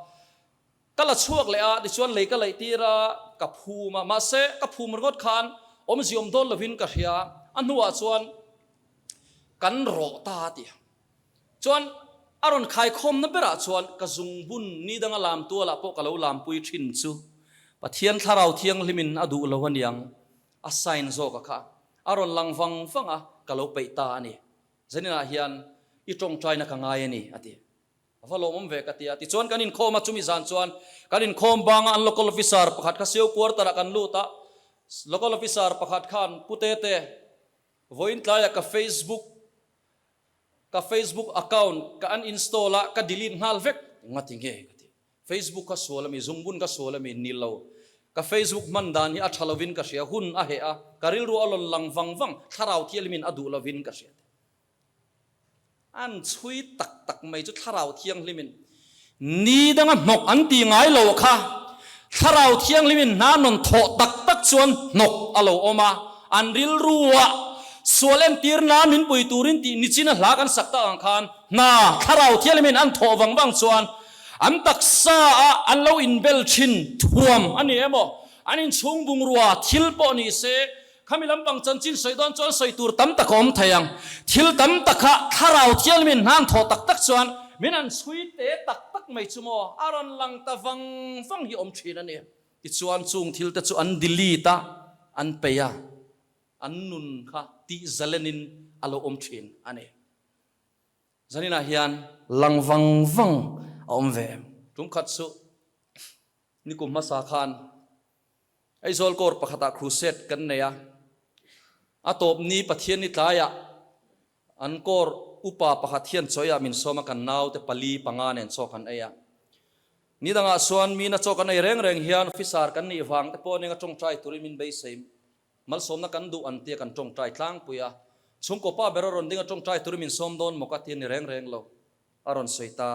ka la chhuak leh a, tichuan lei ka laih tir a, ka phum a, mahse ka phum ringawt khan awmzia awm dawn lovin ka hria, a hnuah chuan kan rawh ta a ti a. Chuan a rawn khaikhawmna berah chuan ka zungbun ni danga lam tualah pawh ka lo lampui thin chu Pathian Thlarau Thianghlimin a duh lo aniang, a sign zawk a kha a rawn lang vang vang a, ka lo peih ta a ni. Zaninah hian i tawngtaina ka ngai a ni, a ti. A va lawmawm ve ka ti a. Tichuan kan inkhawm a, chumi zan chuan kan inkhawm banga an local officer pakhat kha Sio quarter-ah kan lut a, local officer pakhat khan Pu Tete, vawiin tlaiah ka Facebook Ka Facebook account ka uninstall a, ka delete nghal vek. Ngati nge ka ti. Facebook ka sual ami, zungbun ka sual ami ni lo. Ka Facebook hman dan hi a tha lovin ka hria, hun a heh a, ka rilru a lawn lang vang vang, thlarau thianghlimin a duh lovin ka hria te. An chhui tak tak mai chu thlarau thianghlimin Ni danga hnawk an ti ngai lo kha Thlarau Thianghlimin hna nawn thawh tak tak chuan hnawk a lo awm a, an rilruah sual entir nan min pui turin tih nichina hla kan sak tak ang khan hna Thlarau Thianghlimin an thawh vang vang chuan an taksa ah an lo inbel thin thuam a ni emaw an inchhung bungrua thil pawh ni se Khami lampang chanchin sawi dawn chuan sawi tur tam tak a awm thei ang. Thil tam tak kha Thlarau Thianghlimin hna an thawh tak tak chuan min an chhui te tak tak mai chu maw a rawn lang ta vang vang hi awm thin a ni. Tichuan chung thil te chu an delete a, an peih a, an nun kha tih zalenin a lo awm thin a ni. Zaninah hian lang vang vang a awm ve em? Tum khat chu nikum hmasa khan Aizawl kawr pakhatah crusade kan nei a, a tawp ni Pathian ni tlaiah an kawr upa pakhat hian chawiah min sawm a, kan naute pali panga nen chaw kan ei a. Ni dangah chuan mina chaw kan ei reng reng hian officer kan nih vang te pawh nia tawngtai turin min beisei. Malsawmna kan duh an tia kan tawngtai tlangpui a, chhungkaw pa ber a rawn ding a tawngtai turin min sawm dawn maw ka ti a ni reng reng lo a rawn sawi ta.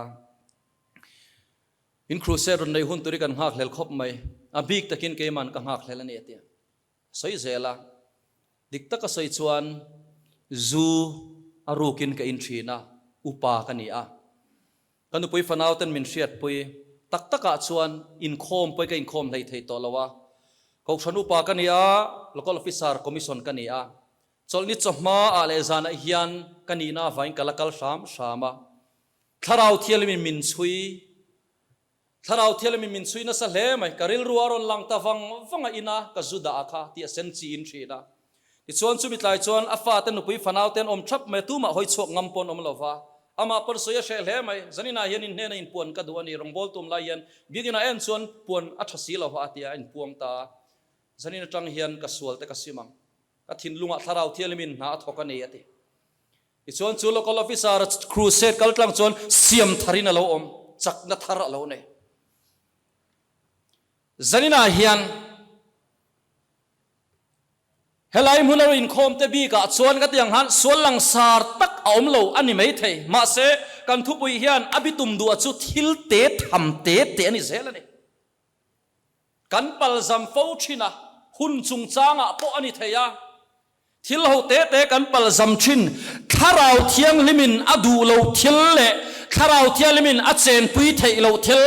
In crusade rawn nei hun tur hi kan nghakhlel khawp mai, a bik takin keiman ka nghakhlel a ni a ti a sawi zel a. Dik taka sawi chuan zu a rukin ka in thin a, upa ka ni a. Ka nupui fanau ten min hriatpui tak takah chuan inkhawm pawhin ka inkhawm hlei thei tawh lo a. Kohhran upa ka ni a, Local Officer Commission ka ni a. Chawlhni chawhma ah leh zanah hian ka nihna avangin ka la kal hram hram a. Thlarau Thianghlimin min chhui Thlarau Thianghlimin min chhui nasa hle mai. Ka rilru a rawn lang ta vang vang a, ina ka zu dah a kha tih a sen chi in thin a. Tichuan chumi tlai chuan a fate nupui fanau te an awm thap mai a, tumah hawi chhuak ngam pawh an awm lo va. Amah pawn sawi a hreh hle mai. Zaninah hian in hnena inpuan ka duh a ni, rawngbawl tum lai hian biakinn ah en chuan puan a tha si lo va a ti a, a inpuang ta a. Zanin atang hian ka sual te ka sim ang. Ka thinlungah Thlarau Thianghlimin hna a thawk a ni a ti. Tichuan chu local officer crusade kal tlang chuan siam tharin a lo awm, chakna thar a lo nei. Zaninah hian helai hmun a inkhawm te bikah chuan ka ti ang han sual langsar tak a awm lo a ni mai thei. Mahse kan thupui hian a bitum duah chu thil te tham te te a ni zel a ni. Kan palzam fo thin a, hun chungchangah pawh a ni thei a. Thil ho te te kan palzam thin, Thlarau Thianghlimin a duh loh thil leh Thlarau Thianghlimin a chenpui theih loh thil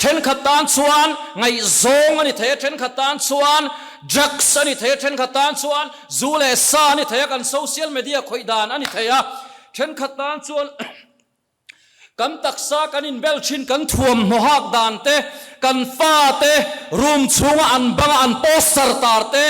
thenkhat tan chuan ngaihzawng a ni thei a, thenkhat tan chuan drugs a ni thei a, thenkhat tan chuan zu leh sa a ni thei a, kan social media khawih dan a ni thei a, thenkhat tan chuan Kan taksa kan inbel thin, kan thuamhnaw hak dan te, kan fate room chhunga an banga an poster tar te,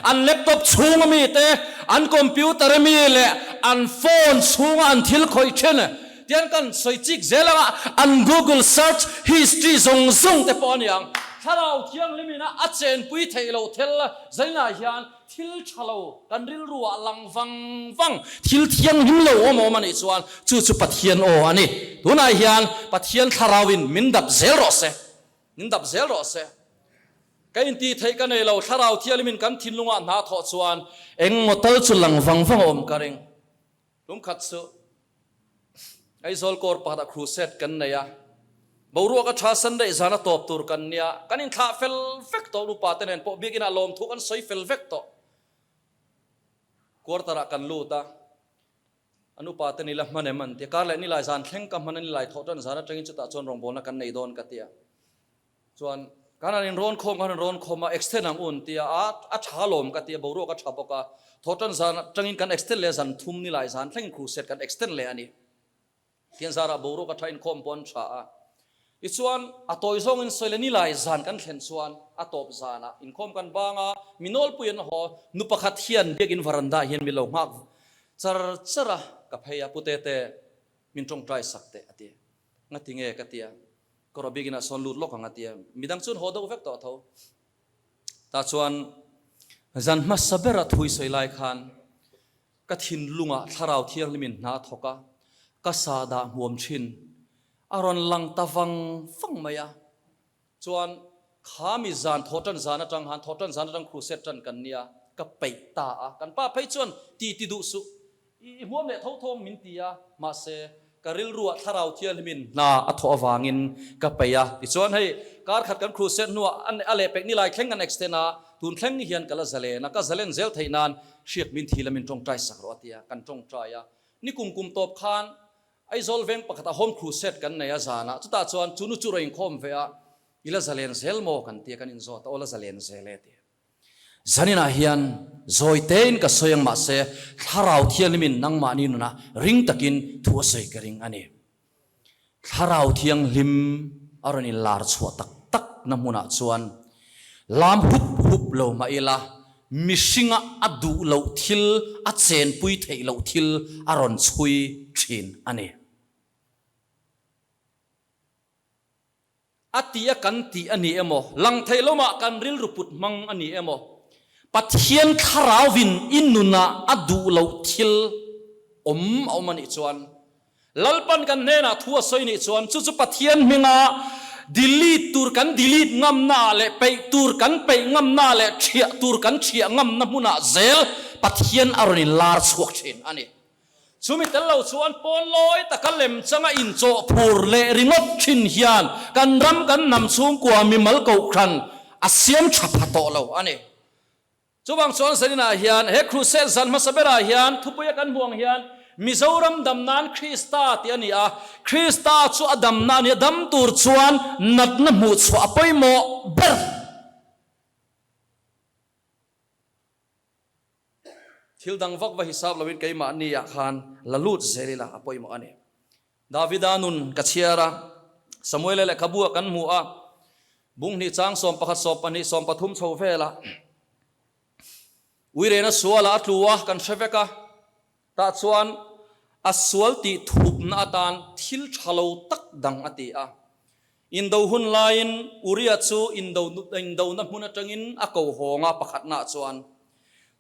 an laptop chhunga mi te, an computer a mi leh an phone chhunga an thil khawih thin tian kan sawi chik zel anga an google search history zawng zawng te pawh a ni ang. Thlarau Thianghlimina a chenpui theih loh thil zainah hian Thil tha lo kan rilru ah lang vang vang, thil thianghlim lo awm awm a nih chuan chu chu Pathian aw a ni. Tunah hian Pathian thlarauin min dap zel rawh se, min dap zel rawh se. Ka intih theih ka nei lo, thlarau thianghlimin kan thinlungah hna thawh chuan engmaw tal chu lang vang vang a awm ka ring. Tum khat chu Aizawl kawr pakhatah crusade kan nei a, boruak a tha Sunday zan a tawp tur kan nia, kan inthlah fel vek tawh nupa te nen pawh biakinah lawmthu kan sawi fel vek tawh. Quarter ah kan lut a, a nupa te nila hman em an ti a, kar leh nilai zan thleng ka hman a nilai thawh tan zan atangin chutah chuan rawngbawlna kan nei dawn ka ti a. Chuan kan han inrawn khawm kan han rawn khawm a, extend ang u an ti a, a a tha lawm ka ti a, boruak a tha bawk a, thawhtan zan atangin kan extend leh a, zan thum ni lai zan thlengin crusade kan extend leh a ni. Thian zarah boruak a tha inkhawm pawh an tha a. Tichuan a tawi zawngin sawi leh ni lai zan kan thlen chuan a tawp zanah inkhawm kan bang a, mi nawlpui an haw, nu pakhat hian biakin varanda hian mi lo nghak char char a, ka phei a, Putete min tawngtai sak teh a ti. Ngati nge ka ti a, Ka rawh bikin ah sawn lut lawk ang a ti a, midang chuan haw deuh vek tawh tho. Tah chuan zan hmasa bera thui sawi lai khan ka thinlungah Thlarau Thianghlimin hna a thawk a, ka sahdah hmuam thin a rawn lang ta vang vang mai a. Chuan kha mi zan thawh tan zan atang han thawh tan zan atang crusade tan kan nia, ka peih ta a, kan pa phei chuan ti ti duh suh I hmuam leh tho thawng min ti a, mahse ka rilruah Thlarau Thianghlimin hna a thawh avangin ka peih a. Tichuan hei kar khat kan crusade hnuah a lehpek ni lai thleng kan extend a, tun thleng hian ka la zalen a, ka zalen zel theih nan hriak min thi la min tawngtai sak rawh a ti a, kan tawngtai a. Ni kum kum tawp khan Aizawl veng pakhatah home crusade kan nei a zanah, chutah chuan chu nu chu rawn inkhawm ve a, i la zalen zel maw kan ti a, kan inzawt a, aw la zalen zel e a ti a. Zaninah hian zawi tein ka sawi ang mahse Thlarau Thianghlimin nangmahni nunah ring takin thu a sawi ka ring a ni. Thlarau Thianghlim a rawn inlar chhuah tak tak na hmunah chuan lam hup hup lo mah ila mihringa a duh loh thil, a chenpui theih loh thil a rawn chhui thin a ni. A ti a kan tih a ni emaw, lang thei lawmah kan rilru put hmang a ni emaw, Pathian Thlarauvin i nunah a duh loh thil awm a awm a nih chuan, Lalpan kan hnenah thu a sawi nih chuan chu chu Pathian hminga Delete tur kan delete ngamnaah leh peih tur kan peih ngamnaah leh ṭhiah tur kan ṭhiah ngamna hmunah zel Pathian a rawn inlar chhuak ṭhin a ni. Chumi tel lo chuan pawn lawi taka lemchanga inchawh phur leh ringawt ṭhin hian kan ram kan hnam chhungkua mimal kohhran a siam ṭha pha tawh lo a ni. Chuvang chuan zaninah hian he Crusade zan hmasa berah hian thupuia kan hmuh ang hian Mizoram dam nan Krista tih a ni a, Krista chu a damna a ni a, dam tur chuan natna hmuh chhuah a pawimawh ber. Thil dang vak va hisap loin keimahni ah khan la lut zel ila a pawimawh a ni. Davida nun ka chhiar a, Samuela lehkhabu ah kan hmu a, bung hnih chang 11, 12, 13 chho velah Uirena sualah a tlu a, kan hre vek a, tah chuan a sual tih thupna atan thil tha lo tak dang a ti a. Indo hun laiin Uria chu indo indona hmun atangin a ko hawng a, pakhatnaah chuan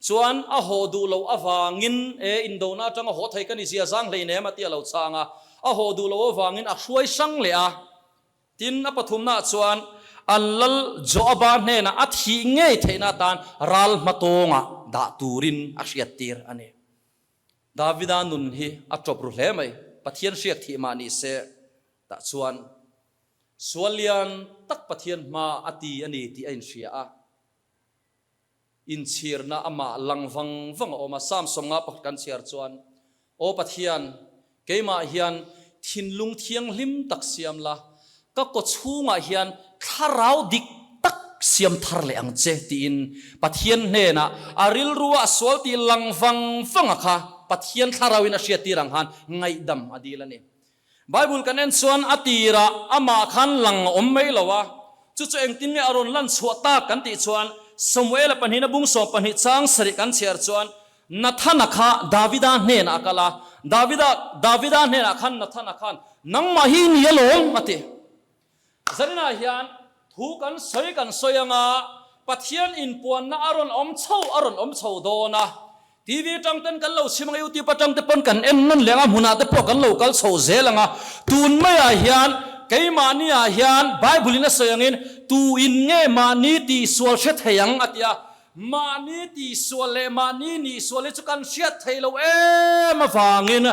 chuan a haw duh loh avangin e indona atanga haw thei ka ni zia zang hleinem a ti a lo chhang a, a haw duh loh avangin a hruai hrang leh a. Tin, a pathumnaah chuan an lal Joaba hnenah a thih ngei theihna atan ral hmatawngah dah turin a hriattir a ni. Davida nun hi a tawp ru hle mai, Pathian hriak thih mah ni se, tah chuan sual lian tak Pathian hma a ti a ni tih a inhria a, inchhirna amah lang vang vang a awm a. Psalm 50 pakhat kan chhiar chuan, Aw Pathian, keimah hian thinlung thianghlim tak siam la, ka kaw chhungah hian thlarau dik tak siam thar leh ang che tiin Pathian hnenah a rilrua a sual tih lang vang vanga kha Pathian thlarauin a hriattir ang khan ngaihdam a dil a ni. Bible kan en chuan a tirah amah khan lang a awm mai lo a, chu chu engtin nge a rawn lan chhuah tak kan tih chuan Samuela pahnihna bung 12 chang sarih kan chhiar chuan Nathana kha Davida hnenah a kal a, Davida Davida hnenah khan Nathana khan, Nangmah hi i ni alawm, a ti. Zaninah hian thu kan sawi kan sawi anga Pathian inpuanna a rawn awm chho a rawn awm chho dawn a, TV atang ten kan lo chhim anga YouTube atang te pawn kan en nawn leh anga hmunah te pawh kan lo kal chho zel anga tun maiah hian keimahni ah hian Bible in a sawi angin tu in nge mahni tihsual hre thei ang a ti a, Mahni tihsual leh mahni nihsual hi chu kan hriat thei lo em avangin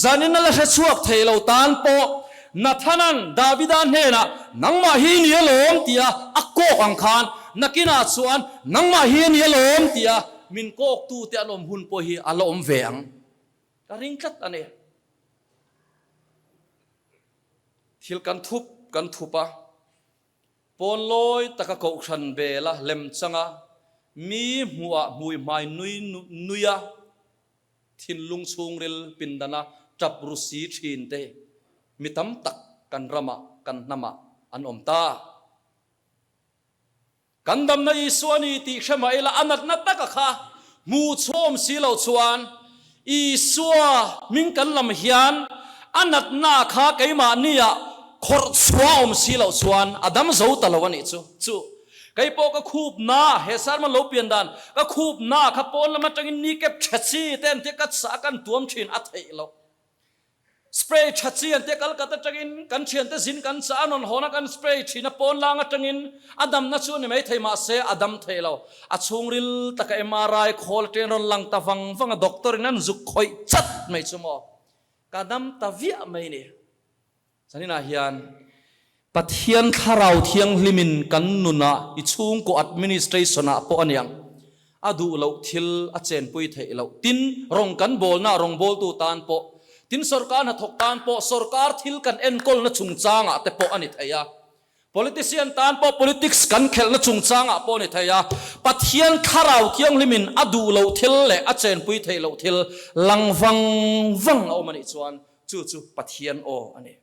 zanin a la hre chhuak thei lo tan pawh Nathana'n Davida hnenah, Nangmah hi i ni alawm tia a kawk ang khan nakinah chuan Nangmah hi a ni alawm tia min kawktute an awm hun pawh hi a la awm ve ang. Ka ring tlat a ni. Thil kan thup kan thup a. Pawn lawi taka kohhran bela lemchanga mi hmuhah hmui hmai nui nuia thinlung chhungril pindana tap ru si thin te mi tam tak kan ramah kan hnamah an awm ta. Kan damna Isua ni tih hre mah ila a natna taka kha hmuh chhuahawm si lo chuan Isua hming kan lam hian a natna kha keimahniah khawrh chhuah awm si loh chuan a dam zo ta lo a nih chu. Chu kei pawh ka khup na, he sermon lo pian dan, ka khup na kha pawn lam atangin ni kep tha chi te an tia ka chah kan tuam thin a theih loh. Spray tha chi an tia kal kat atangin kan thiante zin kan chah a nawn hawn a kan spray thin a pawn lang atangin a damna chu a ni mai thei mahse a dam thei lo. A chhungril taka MRI khawl atangin rawn lang ta vang vang a doctor in an zuk khawih chat mai chu maw ka dam ta viah mai ni. Zaninah hian Pathian Thlarau Thianghlimin kan nunah i chhungkaw administration ah pawh a niang a duh loh thil a chenpui theih loh. Tin, rawng kan bawlna rawngbawltu tan pawh, tin sorkar hnathawk tan pawh sorkar thil kan enkawlna chungchangah te pawh a ni thei a. Politician tan pawh politics kan khelhna chungchangah pawh a ni thei a. Pathian Thlarau Thianghlimin a duh loh thil leh a chenpui theih loh thil lang vang vang a awm a nih chuan chu chu Pathian aw a ni.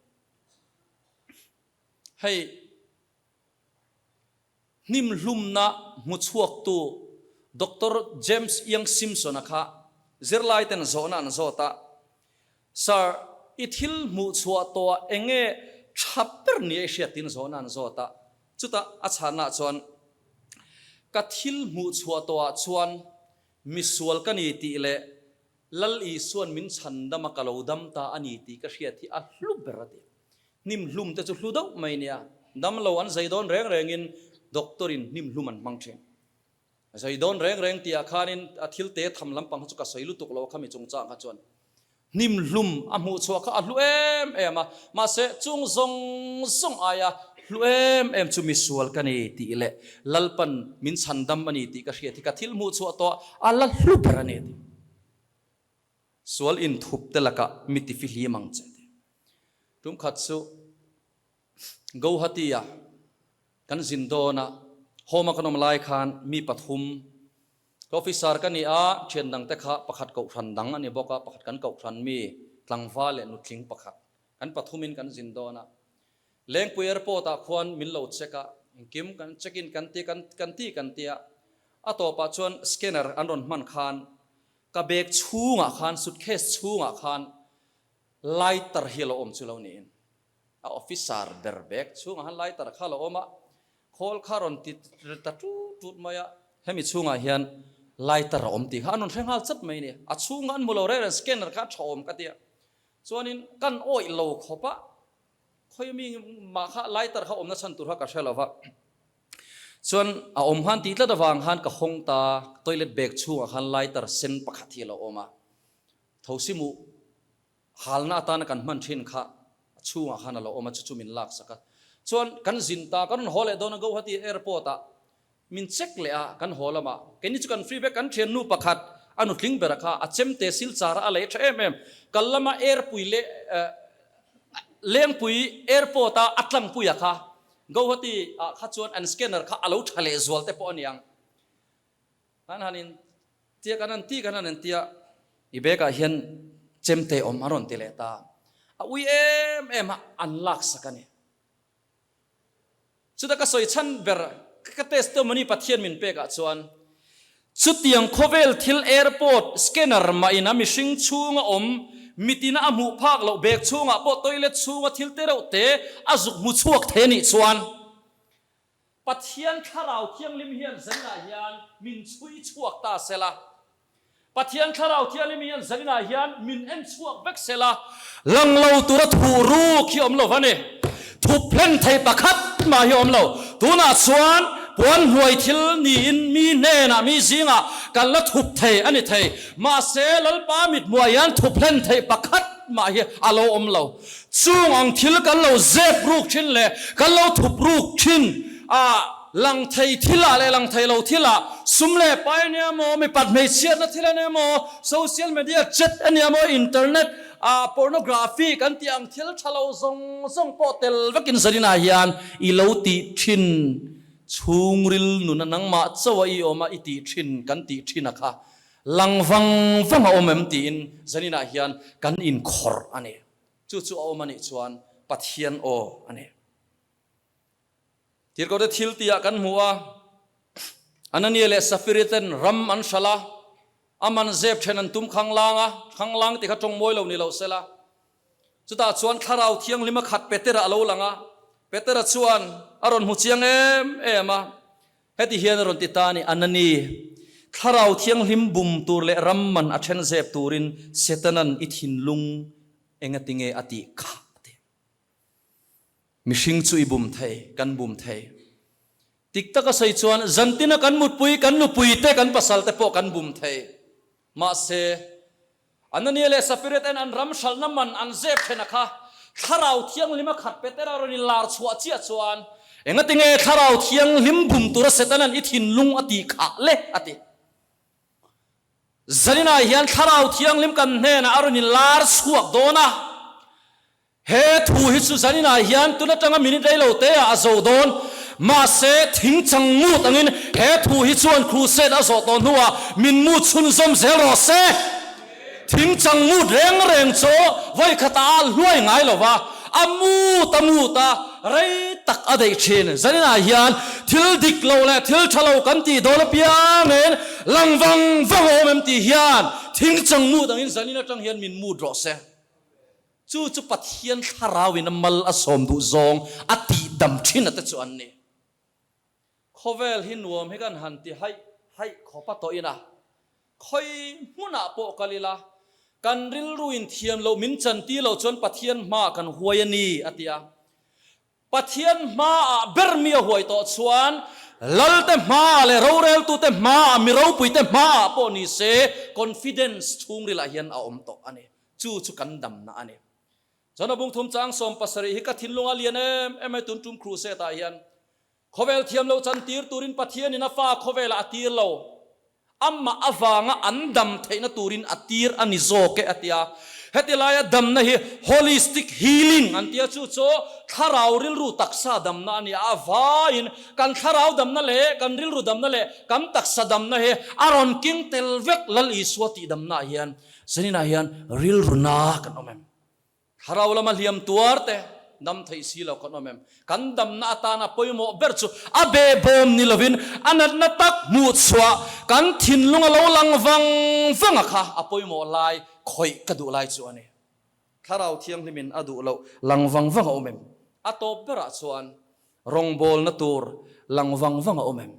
Hei hnimhlumna hmuchhuaktu Doctor James Young Simpson-a kha zirlaiten zawhna an zawt a, Sir, i thil hmuhchhuah tawhah eng nge tha ber nia i hriat tiin zawhna an zawt a. Chutah a chhannaah chuan, Ka thil hmuhchhuah tawhah chuan misual ka ni tih leh Lal Isua'n min chhandam a ka lo dam ta a ni tih ka hriat hi a hlu ber a ti. Hnim hlum te chu hlu deuh mai nia. Damlo an zai dawn reng rengin doctor in hnim hlum an hmang thin. Zai dawn reng reng tihah khanin a thil te tham lampang kha chu ka sawi lutuk lo a khami chungchang kha chuan. Hnim hlum a hmuh chhuah kha a hlu em em a, mahse chung zawng zawng aia hlu em em chu misual ka ni tih leh Lalpan min chhandam a ni tih ka hriat hi ka thil hmuh chhuah tawh a la hlu ber a ni a ti. Sual inthup te lakah mi tifihlim ang che a ti. Tum khat chu Guwahati-a kan zin dawn a, home-a kan awm lai khan mi pathum, ka officer ka ni a, thian dangte kha pakhat kohhran dang a ni bawk a, pakhat kan kohhran mi tlangval leh nutling pakhat, kan pathumin kan zin dawn a. Lengpui airport-ah khuan min lo check a, engkim kan check in kan ti kan kan ti kan ti a, a tawpah chuan scanner an rawn hman khan ka bag chhungah khan, suitcase chhungah khan lighter hi a lo awm chu lo niin. A officer ber bag chhungah khan lighter kha a lo awm a, khawl kha a rawn ti ta tut tut mai a, hemi chhungah hian lighter a awm tih kha an rawn hre nghal chat mai a ni. A chhungah an hmu lo reng reng, scanner kha a tha awm ka ti a, chuanin kan awih lo khawp a, khawi mi mah kha lighter kha awmna chhan tur kha ka hre lo va, chuan a awm khan tih tlat avang khan ka hawng ta, toilet bag chhungah khan lighter sen pakhat hi a lo awm a, Thosimuh halna atana kan hman thin kha a chhungah khan a lo awm a, chu chu min laksak a. Chuan kan zin ta, kan rawn haw leh dawn a Guwahati airport ah min check leh a, kan haw lamah keini chu kan free vek, kan thiannu pakhat a nutling bera kha a chemte silchar a lei tha em em, kal lama airpui leh Lengpui airport a a tlangpuia kha Guwahati ah kha chuan an scanner kha a lo tha leh zual te pawh a niang. An han in tia kan han ti kan han in tia i bag ah hian chemte awm a rawn ti leh ta. A ui em em a an lak sak a ni. Chuta ka sawi chhan ber ka testimony Pathian min pek ah chuan chutiang khawvel thil airport scanner mah in a mihring chhunga awm mitina a hmuh phak loh bag chhungah pawh toilet chhunga thil te reuh te a zuk hmu chhuak thei a nih chuan Pathian Thlarau Thianghlim hian zaninah hian min chhui chhuak ta sela, Pathian Thlarau Thianghlim hian zaninah hian min en chhuak vek sela, lang lo tura thuh ruk hi awm lo va ni. Thup hlen thei pakhat mah hi awm lo. Tunah chuan puan hnuai thil niin mi hnenah, mi zingah kan la thup thei a ni thei. Mahse, Lalpa mithmuah hian thup hlen theih pakhat mah hi a lo awm lo. Chung ang thil kan lo zep ruk thin leh kan lo thup ruk thin a, lang thei thil ah leh lang thei lo thil ah, sum leh pai a nia maw, mipat hmeichhiatna thil a nia maw, social media chat a nia maw, internet ah pornography kan tih ang thil tha lo zawng zawng pawh tel vekin zaninah hian i lo tih thin chhungril nuna nangmah chauh a i awm a i tih thin kan tih thin a kha lang vang vang a awm em tiin zaninah hian kan inkhawrh a ni. Chu chu a awm a nih chuan Pathian aw a ni. Tirhkohte thil tihah kan hmu a, Anania leh Safiri ten ram an hralh a, a man zep then an tum khanglang a, khanglang tih kha tawng mawi lo ni lo sela. Chutah chuan Thlarau Thianghlim a khat Petera a lo lang a, Petera chuan a rawn hmu chiang em em a, Heti hian a rawn ti ta a ni, Anani, Thlarau Thianghlim bum tur leh ram man a then zep turin Setanan i thinlung engati nge a tih kha? a ti. Mihring chu i bum thei, kan bum thei. Tik taka sawi chuan zantina kan mutpui, kan nupui te, kan pasal te pawh kan bum thei. Mahse, Anania leh Safiret en an ram hralhna man an zep thena kha Thlarau Thianghlim a khat Petera rawn in lar chhuah chiah chuan, Engati nge Thlarau Thianghlim bum tura Setanan i thinlung a tih khah le? a ti. Zaninah hian Thlarau Thianghlim kan hnenah a rawn in lar chhuak dawn a. He thu hi chu zaninah hian tun atanga minute rei lo te ah a zo dawn. Mahse, thing chang ngut angin he thu hi chuan crusade a zawh tawh hnuah min mut chhunzawm zel rawh se. Thing chang ngut reng reng chu vawi khatah a hluai ngai lo va, a mut a mut a, rei tak a daih thin. Zaninah hian thil dik lo leh thil tha lo kan tih dawn apiangin lang vang vang a awm em tih hian thing chang ngut angin zanin atang hian min mut rawh se. Chu chu Pathian thlarauin a mal a sawm duh zawng a tih dam thin a te chu an ni. Khawvel hi nuam hi kan han ti haih haih khawp a tawhin a, khawi hmunah pawh kal ila, kan rilruin thiam loh min chan ti loh chuan Pathian hmaah kan huai a ni a ti a. Pathian hmaah ber mi a huai tawh chuan Lalte hmaah leh roreltute hmaah, mi ropuite hmaah pawh ni se confidence chhungrilah hian a awm tawh a ni. Chu chu kan damna a ni. John-a bungthum chang 70 hi ka thinlung a lian em em mai tun tum crusade ah hian. Khawvel thiam lo chan tir turin Pathianin a fa khawvelah a tir lo. Amah avanga an dam theihna turin a tir a ni zawk e a ti a. Heti laia damna hi holistic healing an ti a, chu chu thlarau rilru taksa damna a ni a. A vaiin kan thlarau damna leh kan rilru damna leh kan taksa damna hi a rawn king tel vek Lal Isua tih damnaah hian zaninah hian rilru na kan awm em? Thlarau lama hliam tuar te dam theih si lo kan awm em? Kan damna atana pawimawh ber chu a behbawm ni lovin a natna tak hmuh chhuah kan thinlung a lo lang vang vang a kha a pawimawh lai khawih ka duh lai chu a ni. Thlarau Thianghlimin a duh loh lang vang vang a awm em? A tawp berah chuan rawngbawlna tur lang vang vang a awm em?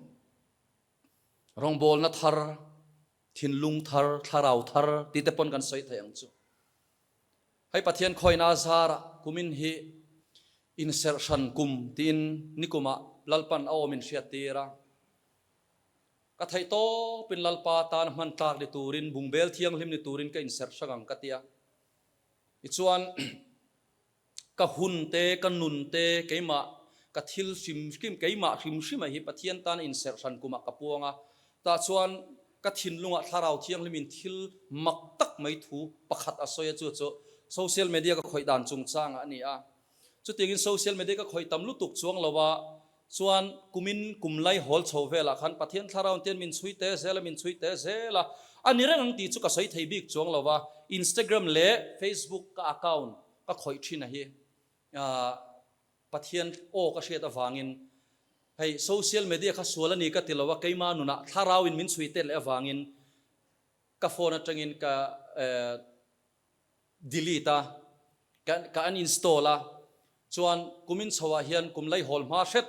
Rawngbawlna thar, thinlung thar, thlarau thar tih te pawn kan sawi thei ang chu. Hei Pathian khawina zarah kumin hi inserh hran kum tiin nikumah Lalpan a awm in hriat tir a. Ka theih tawpin Lalpa tan hman tlak ni turin, bungbel thianghlim ni turin ka inserh hrang ang ka ti a. Tichuan ka hun te, ka nun te, keimah ka thil hrim hrim, keimah hrim hrima hi Pathian tan inserh hran kumah ka puang a. Tah chuan ka thinlungah Thlarau Thianghlimin thil mak tak mai thu pakhat a sawi a, chu chu social media ka khawih dan chungchangah a ni a. Chutiangin social media ka khawih tam lutuk chuang lo a, chuan kumin kum lai hawl chho velah khan Pathian Thlarau tian min chhui te zel a, min chhui te zel a, a ni reng ang tih chu ka sawi thei bik chuang lo a, Instagram leh Facebook ka account ka khawih thin a hi. Pathian aw ka hriat avangin hei social media kha sual a ni ka ti lo a, keima nunah thlarauin min chhui tet leh avangin ka phone atangin ka delete a, ka ka uninstall a, chuan kumin chhoah hian kum laihawl hma hret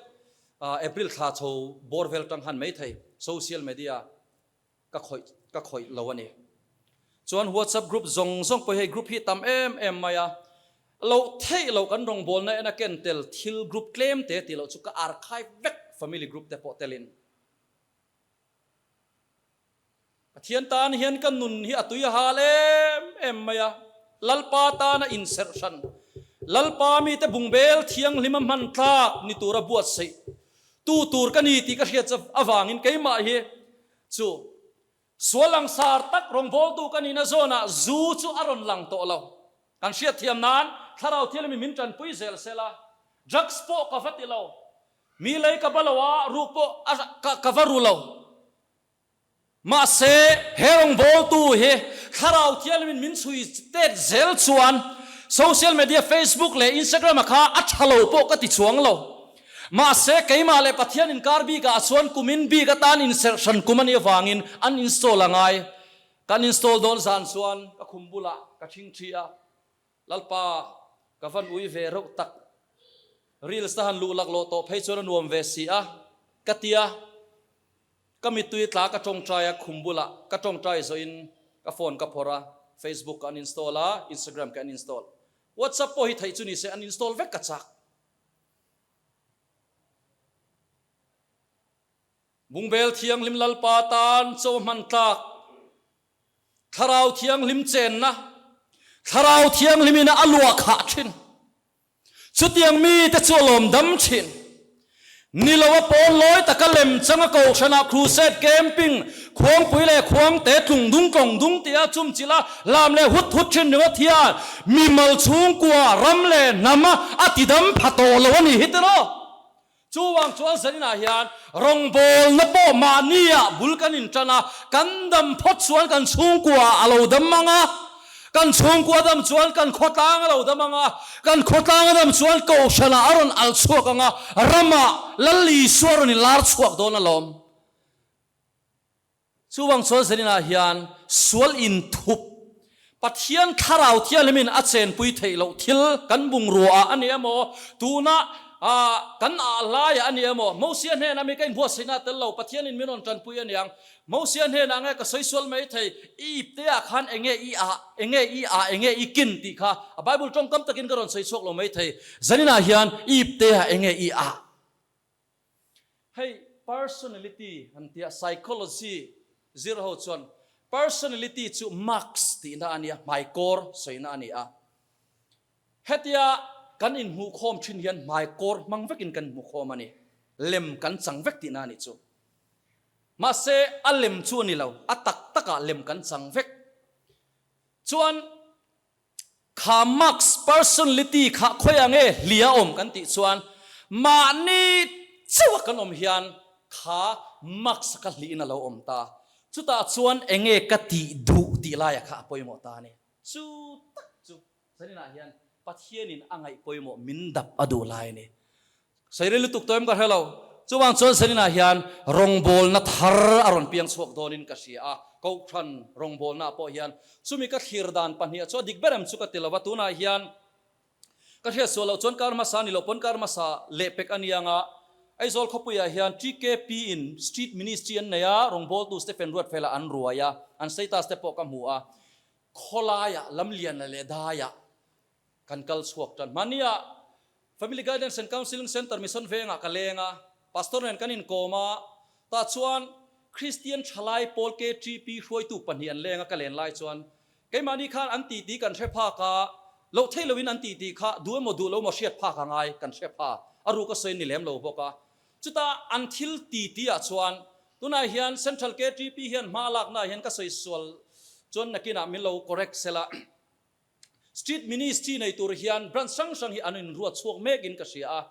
April thla chho bawr vel tang han maithei social media ka khawih ka khawih lo a ni. Chuan WhatsApp group zawng zawng pawh hei group hi tam em em mai a, loh theih loh kan rawngbawlna en a ken tel thil group tlem te tih loh chu ka archive vek family group te pawh telin. Pathian tan hian ka nun hi a tui a hal em em mai a, Lalpa tana inserh hran, Lalpa mite bungbel thianghlima hman tlak ni tura buatsaih tu tur ka ni tih ka hriat avangin keimah hi Chu sual langsar tak rawngbawltu ka nihna zawnah zu chu a rawn lang tawh lo. Kan hriatthiam nan Thlarau Thianghlimin min tanpui zel sela, drugs pawh ka va ti lo, mi lei ka ba lo a, ruk pawh a ka va ru lo. Mahse, he rawngbawltu hi Thlarau Thianghlimin min chhui tet zel chuan social media Facebook leh Instagram a kha a tha lo pawh ka ti chuang lo. Mahse, keimah leh Pathian inkar bikah chuan kumin bik atan inserh hran kum a nih avangin an install a ngai. Kan install dawn zan chuan ka khum bulah ka thingthi a, Lalpa, ka van ui ve reuh tak. Reels te han luh laklawh tawh phei chuan a nuam ve si a, ka ti a. Ka mittui tla ka tawngtai a, khum bulah ka tawngtai zawhin ka phone ka phawrh a, Facebook ka uninstall a, Instagram ka uninstall. WhatsApp pawh hi theih chu ni se uninstall vek ka chak. Bungbel Thianghlim Lalpa tan chaw hman tlak, Thlarau Thianghlim chenna, Thlarau Thianghlimin a luah khah thin. Chutiang mite chu a lawm dam thin. Ni lo a pawn lawi taka lem changa kohhranah crusade camping, khuangpui leh khuangte tlung dung tlawng dung tia chumchilh a lam leh hut hut thin ringawt hian mimal chhungkua ram leh hnam a tidam pha tawh lo a ni hi tiraw? Chuvang chuan zaninah hian rawngbawlna pawh mahniah bul kan intan a, kan dam phawt chuan kan chhungkua a lo dam ang a, kan chhungkua dam chuan kan khawtlang a lo dam ang a, kan khawtlang a dam chuan kohhranah a rawn al chhuak ang a, ramah Lal Isua a rawn inlar chhuak dawn alawm. Chuvang chuan zaninah hian sual inthup, Pathian Thlarau Thianghlimin a chenpui theih loh thil kan bungrua ah a ni emaw, tuna. Ah, kan ah laiah a ni emaw? Mosia hnenah mi ka inbuatsaihna a tel lo, Pathianin min rawn tanpui a niang. Mosia hnenah nge ka sawi sual mai thei, i ipteah khan enge i ah, enge i ah, enge i kin tih kha a Bible tawngkam takin ka rawn sawi chhuak lo mai thei. Zaninah hian i ipteah enge i ah? Hei personality han tia psychology zir ho chuan personality chu marks tihna a nia, hmaikawr sawina a ni a. Hetia kan inhmuhkhawm thin hian hmaikawr hmang vekin kan inhmukhawm a ni. Lem kan chang vek tihna a nih chu. Mahse a lem chu a ni lo, a tak takah lem kan chang vek. Chuan kha mask personality kha khawiah nge hlia awm kan tih chuan mahni chauha kan awm hian kha mask kha hlihin a lo awm ta. Chutah chuan enge ka tih duh tih laia kha a pawimawh ta a ni. Chu tak chu zaninah hian Pathianin a ngaih pawimawh min dap a duh lai a ni. Sawi rei lutuk tawh em ka hre lo. Chuvang chuan zaninah hian rawngbawlna thar a rawn piang chhuak dawnin ka hria a, Kohhran rawngbawlnaah pawh hian chumi ka thlir dan pahniha chu a dik ber em chu ka ti lo va, tunah hian ka hriat sual loh chuan kar hmasa ni loh pawn kar hmasa lehpek a nia nga Aizawl khawpuiah hian TKP in Street Ministry an nei a, rawngbawltu Stephen Ruatfela an ruai a, an status te pawh ka hmu a. Khawlaiah, lamliana leh daiah kan kal chhuak tan. Hmania Family Guidance and Counselling Centre Mission Vengah ka leng a, Pastor nen kan inkawm a, tah chuan Kristian Thalai Pawl KTP hruaitu pahnih an leng a, ka len lai chuan keimahni khan an titi kan hre phak a, loh theih loin an titi kha duh emaw duh lo emaw hriat phak a ngai kan hre pha, a ruk a sawi ni lem lo bawk a. Chutah an thil titi ah chuan tunah hian Central KTP hian hma lakna ah hian ka sawi sual chuan nakinah min lo correct sela. Street Ministry nei tur hian branch hrang hrang hi an inruat chhuak mek in ka hria a.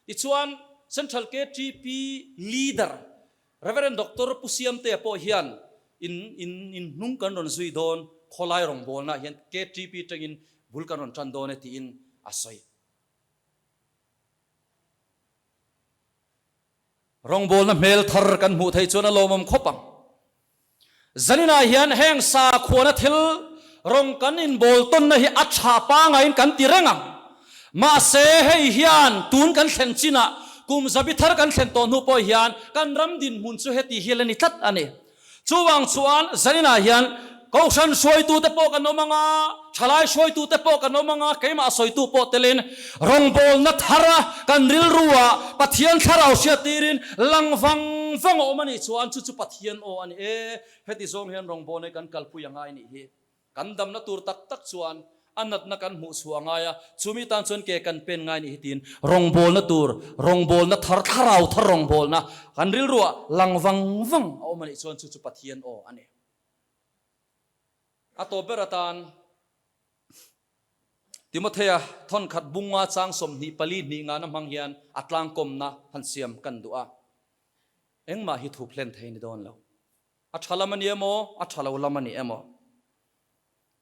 Tichuan Central KTP leader Rev. Doctor Pu Siamtea pawh hian in in in hnung kan rawn zui dawn khawlai rawngbawlna ah hian KTP tangin bul kan rawn tan dawn e tiin a sawi. Rawngbawlna hmel thar kan hmuh theih chuan a lawmawm khawp ang. Zaninah hian heng sakhuana thil rawng kan inbawl tawnna hi a tha pangaiin kan ti reng ang. Mahse hei hian tun kan thlen chinah kum zabi thar kan thlen tawh hnu pawh hian kan ram dinhmun chu heti hi la ni tlat a ni. Chuvang chuan zaninah hian Kohhran hruaitute pawh kan awm ang a, thalai hruaitute pawh kan awm ang a, keimah sawitu pawh telin rawngbawlna thara kan rilruah Pathian thlarau hriattirin lang vang vang a awm a nih chuan chu chu Pathian aw a ni e. Heti zawng hian rawngbawlna hi kan kalpui a ngai nih hi. Kan damna tur tak tak chuan a natna kan hmuh chhuah a ngai a, chumi tan chuan ke kan pen ngai nih hi tiin rawngbawlna tur, rawngbawlna thar, thlarau thar rawngbawlna kan rilruah lang vang vang a awm a nih chuan chu chu Pathian aw a ni. A tawp ber atan Timothea thawnkhat bunga chang 24 hnih ngana hmang hian a tlangkawmna han siam kan duh a, engmah hi thup hlen thei ni dawn lo. A tha lam a ni emaw, a tha lo lam a ni emaw.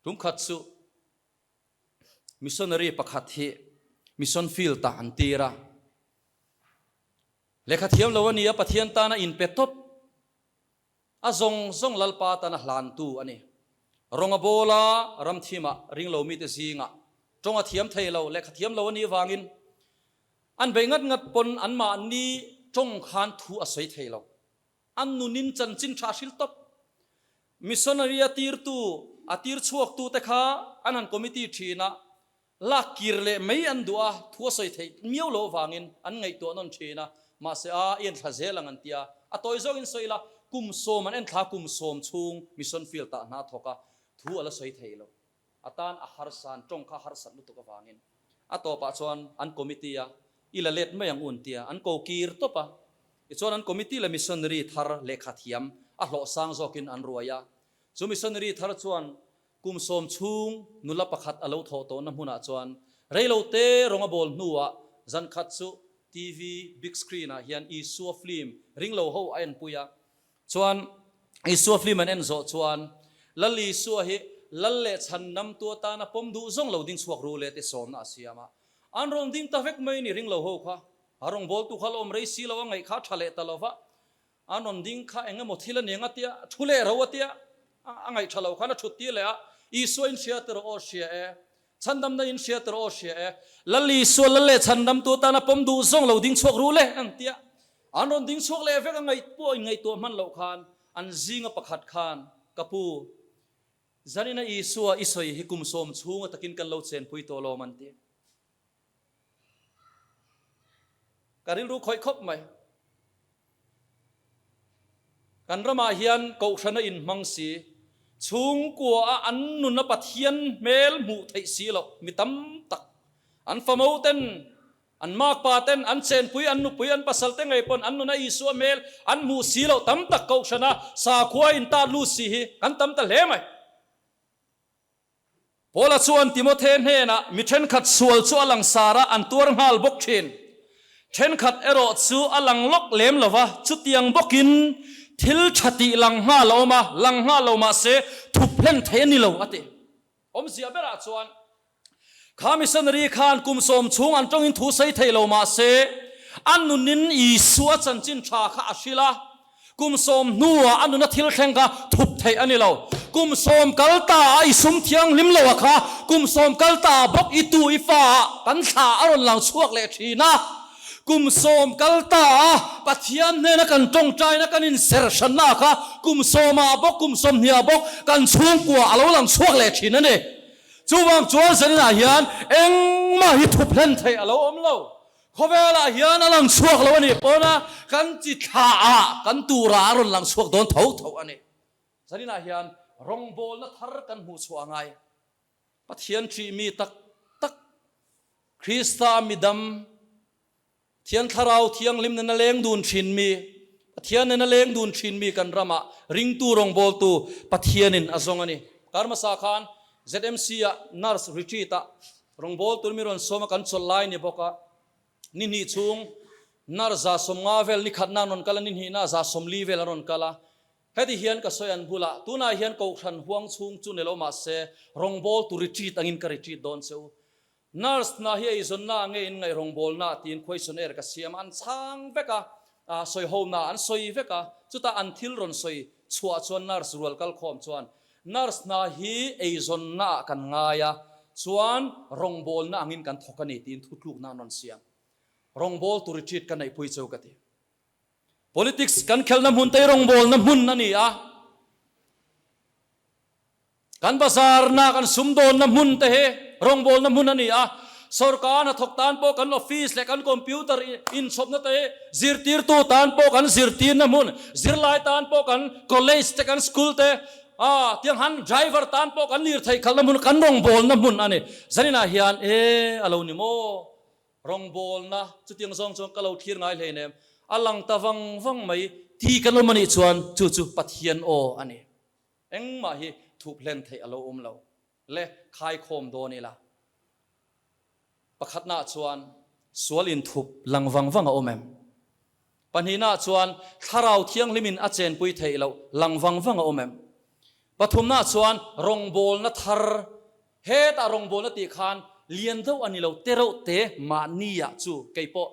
Tumkhat chu missionary pakhat hi mission field ah an tir a. Lehkha thiam lo a ni a, Pathian tana inpe tawp, a zawng zawng Lalpa tana hlantu a ni. Rawng a bawl a, ramthimah ringlo mite zingah tawng a thiam thei lo, lehkha thiam lo a nih vangin an bei ngat ngat pawn anmahni tawng khan thu a sawi thei lo. An nunin chanchin tha hril tawp. Missionary a tirtu, a tir chhuaktute kha an han committee thin a, lak kir leh mai an duh a, thu a sawi theih miau loh avangin an ngaihtuah nawn thin a, mahse a i enthla zel ang an ti a, a tawi zawngin sawi ila, kum sawm an enthla kum sawm chhung mission field ah hna a thawk a, thu a la sawi thei lo. A tan a harsa, an tawng kha a harsat lutuk avangin a tawpah chuan an committee a i la let mai ang u an ti a, an ko kir tawp a. Tichuan an committee leh missionary thar lehkha thiam a hlawh sang zawkin an ruai a. Chu missionary thar chuan kum sawm chhung nula pakhat a lo thawh tawhna hmunah chuan reilote rawng a bawl hnuah zan khat chu TV big screen ah hian Isua film ringlo ho a enpui a. Chuan Isua film an en zawh chuan Lal Isua hi Lal leh chhan namtu atana pawm duh zawng lo ding chhuak ru leh te sawmna a siam a. An rawn ding ta vek mai ni ring lo ho kha. A rawngbawltu kha la awm rei si lo a ngaih kha a tha leh ta lo va. An rawn ding kha eng emaw thil a ni ang a tia, thu leh ro a tia, a ngaih tha lo khan a thut tir leh a. Isua in hria tiraw aw hria e. Chhandamna in hria tawh aw hria e. Lal Isua lal leh chhandamtu atana pawm duh zawng lo ding chhuak ru le ang tia an rawn ding chhuak leh vek a ngaihtuah in ngaihtuah hman loh khan an zinga pakhat khan ka pu zanina Isua i sawi hi kum sawm chhunga takin kan lo chenpui tawh lawm an ti. Ka rilru khawih khawp mai. Kan ramah hian kohhrana inhmang si, chhungkua a an nuna Pathian hmel hmuh theih si loh mi tam tak, an famo ten, an makpa ten, an chenpui, an nupui, an pasal te ngei pawn an nuna Isua hmel an hmuh si loh tam tak kohhrana sakhua intat lut si hi kan tam ta hle mai. Paula chuan Timothe hnenah mi thenkhat sual chu a langsar a, an tuar nghal bawk thin. Thenkhat erawh chu a lang lawk lem lo va, chutiang bawkin thil tha tih lang nghal a awm a, lang nghal lo mah se thup hlen thei a ni lo, a ti. Awmzia berah chuan Kha missionary khan kum sawm chhung an tawngin thu sawi thei lo mah se, a nunin Isua chanchin tha kha a hrilh a. Kum sawm hnuah a nuna thil thleng kha thup theih a ni lo. Kum sawm kal ta a i sum thianghlim lo a kha, kum sawm kal ta ah bawk i tu i fa ah kan thla a rawn lang chhuak leh thin a. Kum sawm kal ta a Pathian hnena kan tawngtaina kan inser hranna kha kum sawmah bawk kum sawmhniah bawk kan chhungkua a lo lang chhuak leh thin a ni. Chuvang chuan zaninah hian engmah hi thup hlen theih a lo awm lo. Khawvelah hian a lang chhuak lo a nih pawna kan chi thlaah kan turah a rawn lang chhuak dawn tho tho a ni. Zaninah hian rawngbawlna thar kan hmuh chhuah a ngai. Pathian ṭih mi tak tak, Krista midam, Pathian Thlarau Thianghlim nena leng dun thin mi, Pathian nena leng dun thin mi kan ramah ringtu rawngbawltu Pathianin a zawng a ni. Kar hmasa khan ZMC ah Nurse Retreat ah rawngbawltu mi rawn sawm a kan chawlh lai ni bawk a, ni hnih chhung Nurse 150 vel ni khatna an rawn kal a, ni hnihna 140 vel an rawn kal a. Heti hian ka sawi an bulah, tunah hian Kohhran huang chhung chu ni lo mahse rawngbawltu retreat angin ka retreat dawn che u. Nurse hna hi eizawnna nge in ngaih rawngbawlna tiin questionnaire ka siam a, an chhang vek a, sawihona an sawi vek a, chutah an thil rawn sawi chhuah chuan nurse rual kal khawm chuan nurse hna hi eizawnna ah kan ngai a, chuan rawngbawlna angin kan thawk a ni tiin thutlukna an rawn siam. Rawngbawl tur retreat ka neihpui cheu ka ti. Politics kan khelhna hmun te hi rawngbawlna hmun a ni a. Kan bazarna, kan sumdawnna hmun te hi rawngbawlna hmun a ni a. Sorkar hnathawk tan pawh kan office leh kan computer inchhawpna te hi zirtirtu tan pawh kan zirtirna hmun, zirlai tan pawh kan college te, kan school te, ah tiang han driver tan pawh kan lirthei khalhna hmun, kan rawngbawlna hmun a ni. Zaninah hian e a lo ni maw? Rawngbawlna chutiang zawng chuan ka lo thlir ngai hleinem, a lang ta vang vang mai ti kan awm a nih chuan chu chu Pathian aw a ni. Engmah hi thup hlen theih a lo awm lo le, khaikhawm dawn ila. Pakhatnaah chuan sual inthup lang vang vang a awm em? Pahnihnaah chuan Thlarau Thianghlimin a chenpui theih loh lang vang vang a awm em? Pathumnaah chuan rawngbawlna thar, hetah rawngbawlna tih khan lian deuh a ni lo, te reuh te mahniah chu kei pawh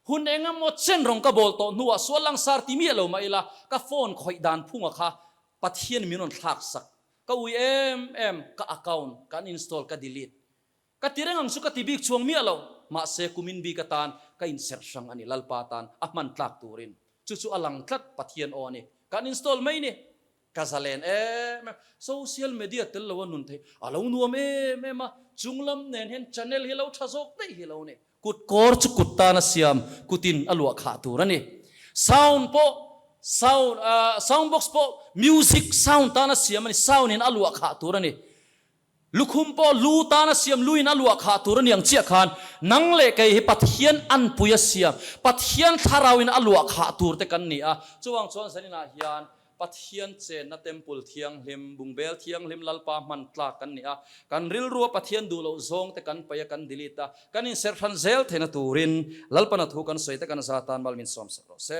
hun eng emaw chen rawng ka bawl tawh hnuah sual langsar ti miah lo mah ila ka phone khawih dan phunga kha Pathian min rawn thlak sak. Ka ui em em, ka account ka uninstall, ka delete. Ka ti reng ang chu ka ti bik chuang miah lo. Mahse kumin bik atan ka inserh hrang a ni, Lalpa tan a hman tlak turin. Chu chu a lang tlat, Pathian aw a ni. Ka uninstall mai ni. Ka zalen em em. Social media tel lo a nun thei. A lo nuam em em a, chunglam nen hian channel hi lo tha zawk daih hi lo ni. Kut kawr chu kut tan a siam, kutin a luah khah tur a ni. Sound pawh sound sound box pawh music sound tan a siam a ni, sound in a luah khah tur a ni. Lukhum pawh lu tan a siam, lu in a luah khah tur a ni ang chiah khan nang leh kei hi Pathian anpui a siam, Pathian thlarau in a luah khah tur te kan ni a. Chuvang chuan zaninah hian Pathian chenna Temple thianghlim, bungbel thianghlim Lalpa hman tlak kan ni a, kan rilrua Pathian duh loh zawng te kan paih a, kan delete a, kan inserh hran zel theihna turin Lalpana thu kan sawi te kan za tan mal min sawm sak rawh se.